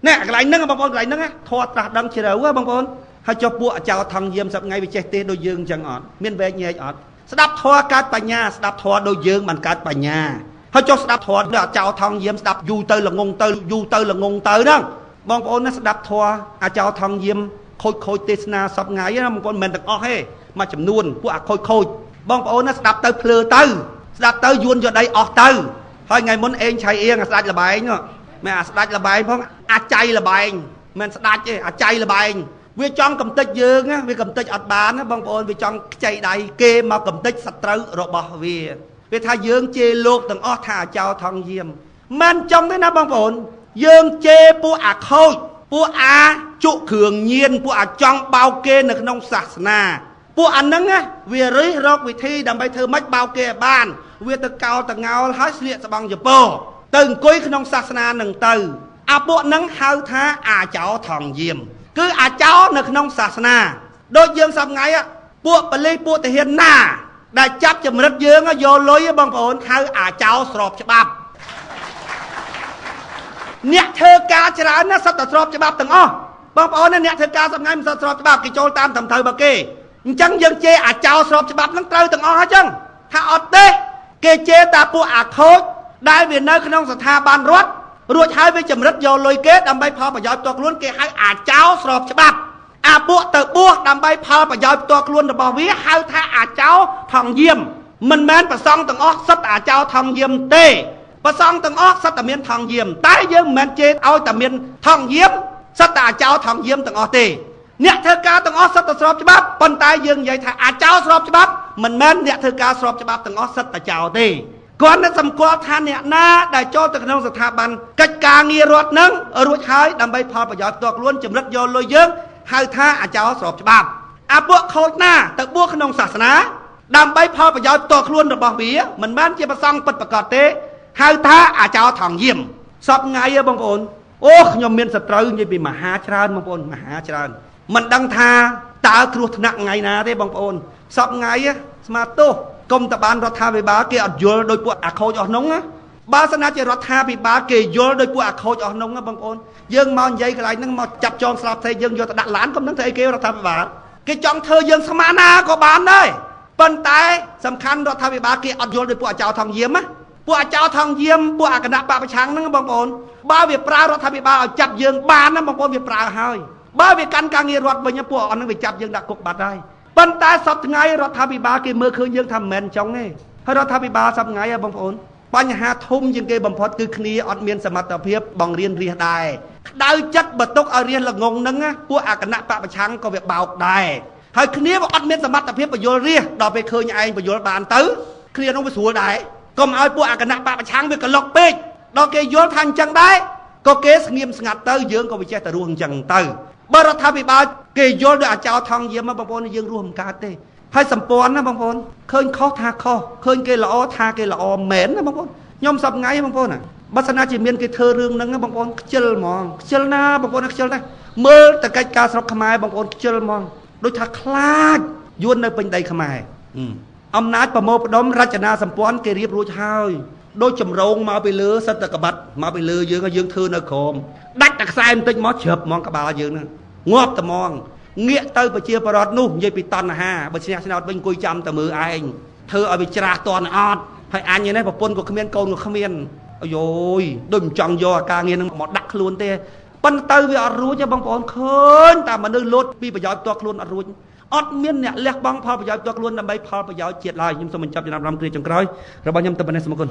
ណែកន្លែងហ្នឹងបងប្អូនកន្លែងហ្នឹងធម៌ត្រាស់ដឹងជ្រៅហ៎បងប្អូនហើយចុះពួកចៅថងយាមសប្ងៃវាចេះទេដូចយើងអញ្ចឹងអត់មានវែកញែកអត់ស្ដាប់ធម៌កើតបញ្ញាស្ដាប់ធម៌ដូចយើងបានកើតបញ្ញាហើយចុះស្ដាប់ធម៌ដូចចៅថងយាមស្ដាប់យូរទៅល្ងងទៅយូរទៅល្ងងទៅហ្នឹងបងប្អូនណាស្ដាប់ធម៌អាចៅថងយាមខូចខូចទេសនាសប្ងៃណាបងប្អូនមិនមែនទាំងអស់ទេមួយចំនួនពួកអាខូចខូចបងប្អូនណាស្ដាប់ទៅភ្លើទៅស្ដាប់ទៅយួនយកដីអស់ទៅហើយថ្ងៃមុនអេងឆៃអៀងអាស្ដាច់លបែងមែនអាស្ដាច់លបែងផងអាចៃលបែងមិនស្ដាច់ទេអាចៃលបែងវាចង់កំតិចយើងណាវាកំតិចអត់បានណាបងប្អូនវាចង់ខ្ចីដៃគេមកកំតិចសត្រូវរបស់វាវាថាយើងជេរលោកទាំងអស់ថាអាចោថងយាមមិនចង់ទេណាបងប្អូនយើងជេរពួកអាខូចពួកអាជក់គ្រឿងញៀនពួកអាចង់បោកគេនៅក្នុងសាសនាពួកអាហ្នឹងណាវារិះរកវិធីដើម្បីធ្វើម៉េចបោកគេឲ្យបានវាទៅកោតងោលហើយស្លៀកស្បង់ជពោទៅអង្គុយក្នុងសាសនានឹងទៅអាពួកហ្នឹងហៅថាអាចោថងយាមគឺអាចោនៅក្នុងសាសនាដូចយើងសប្ងៃពួកប៉ូលីសពួកទាហានណាដែលចាប់ចម្រិតយើងយកលុយបងប្អូនហៅអាចោស្របច្បាប់អ្នកធ្វើការច្រើនណាសុទ្ធតែស្របច្បាប់ទាំងអស់បងប្អូនណាអ្នកធ្វើការសប្ងៃមិនសុទ្ធស្របច្បាប់គេចូលតាមត្រឹមត្រូវរបស់គេអញ្ចឹងយើងជេរអាចោស្របច្បាប់ហ្នឹងត្រូវទាំងអស់អញ្ចឹងថាអត់ទេគេជេរតាពួកអាខូចដែលវានៅក្នុងស្ថាប័នរដ្ឋរួចហើយវាចម្រិតយកលុយគេដើម្បីផលប្រយោជន៍ផ្ទាល់ខ្លួនគេហៅអាចោស្របច្បាប់អាពួកទៅបួសដើម្បីផលប្រយោជន៍ផ្ទាល់ខ្លួនរបស់វាហៅថាអាចោថងយាមមិនមែនប្រសង់ទាំងអស់សុទ្ធអាចោថងយាមទេប្រសង់ទាំងអស់សុទ្ធតែមានថងយាមតែយើងមិនមែនជេរឲ្យតែមានថងយាមសុទ្ធតែអាចោថងយាមទាំងអស់ទេអ្នកធ្វើការទាំងអស់សុទ្ធតែស្របច្បាប់ប៉ុន្តែយើងនិយាយថាអាចោស្របច្បាប់មិនមែនអ្នកធ្វើការស្របច្បាប់ទាំងអស់សុទ្ធតែចោទេគាត់នឹងសម្គាល់ថាអ្នកណាដែលចូលទៅក្នុងស្ថាប័នកិច្ចការងាររដ្ឋនឹងរួចហើយដើម្បីផលប្រយោជន៍ផ្ទាល់ខ្លួនចម្រិតយកលុយយើងហៅថាអាចោស្របច្បាប់អាពួកខូចណាទៅបួសក្នុងសាសនាដើម្បីផលប្រយោជន៍ផ្ទាល់ខ្លួនរបស់វាមិនមែនជាប្រសង់ពិតប្រាកដទេហៅថាអាចោថងយាមសពថ្ងៃហ៎បងប្អូនអូខ្ញុំមានសត្រូវនិយាយពីមហាច្រើនបងប្អូនមហាច្រើនមិនដឹងថាតើគ្រោះថ្នាក់ថ្ងៃណាទេបងប្អូនសពថ្ងៃស្មាទោសកុំតបានរដ្ឋាភិបាលគេអត់យល់ដោយពួកអាខូចអស់នោះណាបើសិនណាជារដ្ឋាភិបាលគេយល់ដោយពួកអាខូចអស់នោះណាបងប្អូនយើងមកនិយាយកន្លែងហ្នឹងមកចាប់ចងស្លាប់ផ្សេងយើងយកទៅដាក់ឡានកុំនឹងធ្វើអីគេរដ្ឋាភិបាលគេចង់ធ្វើយើងស្មានណាក៏បានដែរប៉ុន្តែសំខាន់រដ្ឋាភិបាលគេអត់យល់ដោយពួកអាចោថងយាមណាពួកអាចោថងយាមពួកអាគណៈបពប្រឆាំងហ្នឹងបងប្អូនបើវាប្រើរដ្ឋាភិបាលឲ្យចាប់យើងបានណាបងប្អូនវាប្រើហើយបើវាកាន់ការងាររដ្ឋវិញពួកអស់ហ្នឹងវាចាប់យើងដាក់គុកបាត់ហើយប៉ុន្តែសប្តាហ៍ថ្ងៃរដ្ឋាភិបាលគេមើលឃើញយើងថាមិនមែនចង់ទេហើយរដ្ឋាភិបាលសប្តាហ៍ថ្ងៃហ៎បងប្អូនបញ្ហាធំជាងគេបំផុតគឺគ្នាអត់មានសមត្ថភាពបង្រៀនរាជដែរក្តៅចិត្តបើទុកឲ្យរាជល្ងងហ្នឹងពួកអាគណៈបពប្រឆាំងក៏វាបោកដែរហើយគ្នាវាអត់មានសមត្ថភាពបញ្យល់រាជដល់ពេលឃើញឯងបញ្យល់បានទៅគ្នានោះវាស្រួលដែរកុំឲ្យពួកអាគណៈបពប្រឆាំងវាក្លុកពេកដល់គេយល់ថាអញ្ចឹងដែរក៏គេស្ងៀមស្ងាត់ទៅយើងក៏វាចេះតែរស់អញ្ចឹងទៅបើរដ្ឋាភិបាលគេយល់ដោយអាចោថងយាមបងប្អូនយើងរស់មិនកើតទេហើយសម្ព័ន្ធណាបងប្អូនឃើញខុសថាខុសឃើញគេល្អថាគេល្អមែនណាបងប្អូនខ្ញុំសប្ងៃបងប្អូនណាបើសិនណាជាមានគេធ្វើរឿងហ្នឹងបងប្អូនខ្ជិលហ្មងខ្ជិលណាបងប្អូនខ្ជិលណាមើលតែកិច្ចការស្រុកខ្មែរបងប្អូនខ្ជិលហ្មងដូចថាខ្លាចយួននៅពេញដីខ្មែរអំណាចប្រមូលផ្ដុំរចនាសម្ព័ន្ធគេរៀបរួចហើយដូចចម្រងមកពីលើសិតតែក្បាត់មកពីលើយើងយើងធ្វើនៅក្រោមដាច់តែខ្សែបន្តិចមកជ្រាប់ហ្មងក្បាលយើងហ្នឹងងាប់តែហ្មងងាកទៅប្រជាប្រដ្ឋនោះនិយាយពីតណ្ហាបើឈ្នះឆ្នោតវិញអង្គុយចាំតែមើលឯងធ្វើឲ្យវាច្រាស់តន់អត់ហើយអញនេះប្រពន្ធក៏គ្មានកូនក៏គ្មានអាយយដូចមិនចង់យកអាការងារនឹងមកដាក់ខ្លួនទេប៉ុន្តែវាអត់រួចទេបងប្អូនឃើញតែមនុស្សលោតពីប្រយោជន៍ផ្ទាល់ខ្លួនអត់រួចអត់មានអ្នកលះបង់ផលប្រយោជន៍ផ្ទាល់ខ្លួនដើម្បីផលប្រយោជន៍ជាតិឡើយខ្ញុំសូមបញ្ចប់ចំណាប់អារម្មណ៍គ្រាចុងក្រោយរបស់ខ្ញុំទៅប៉ុណ្ណេះសូមអរគុណ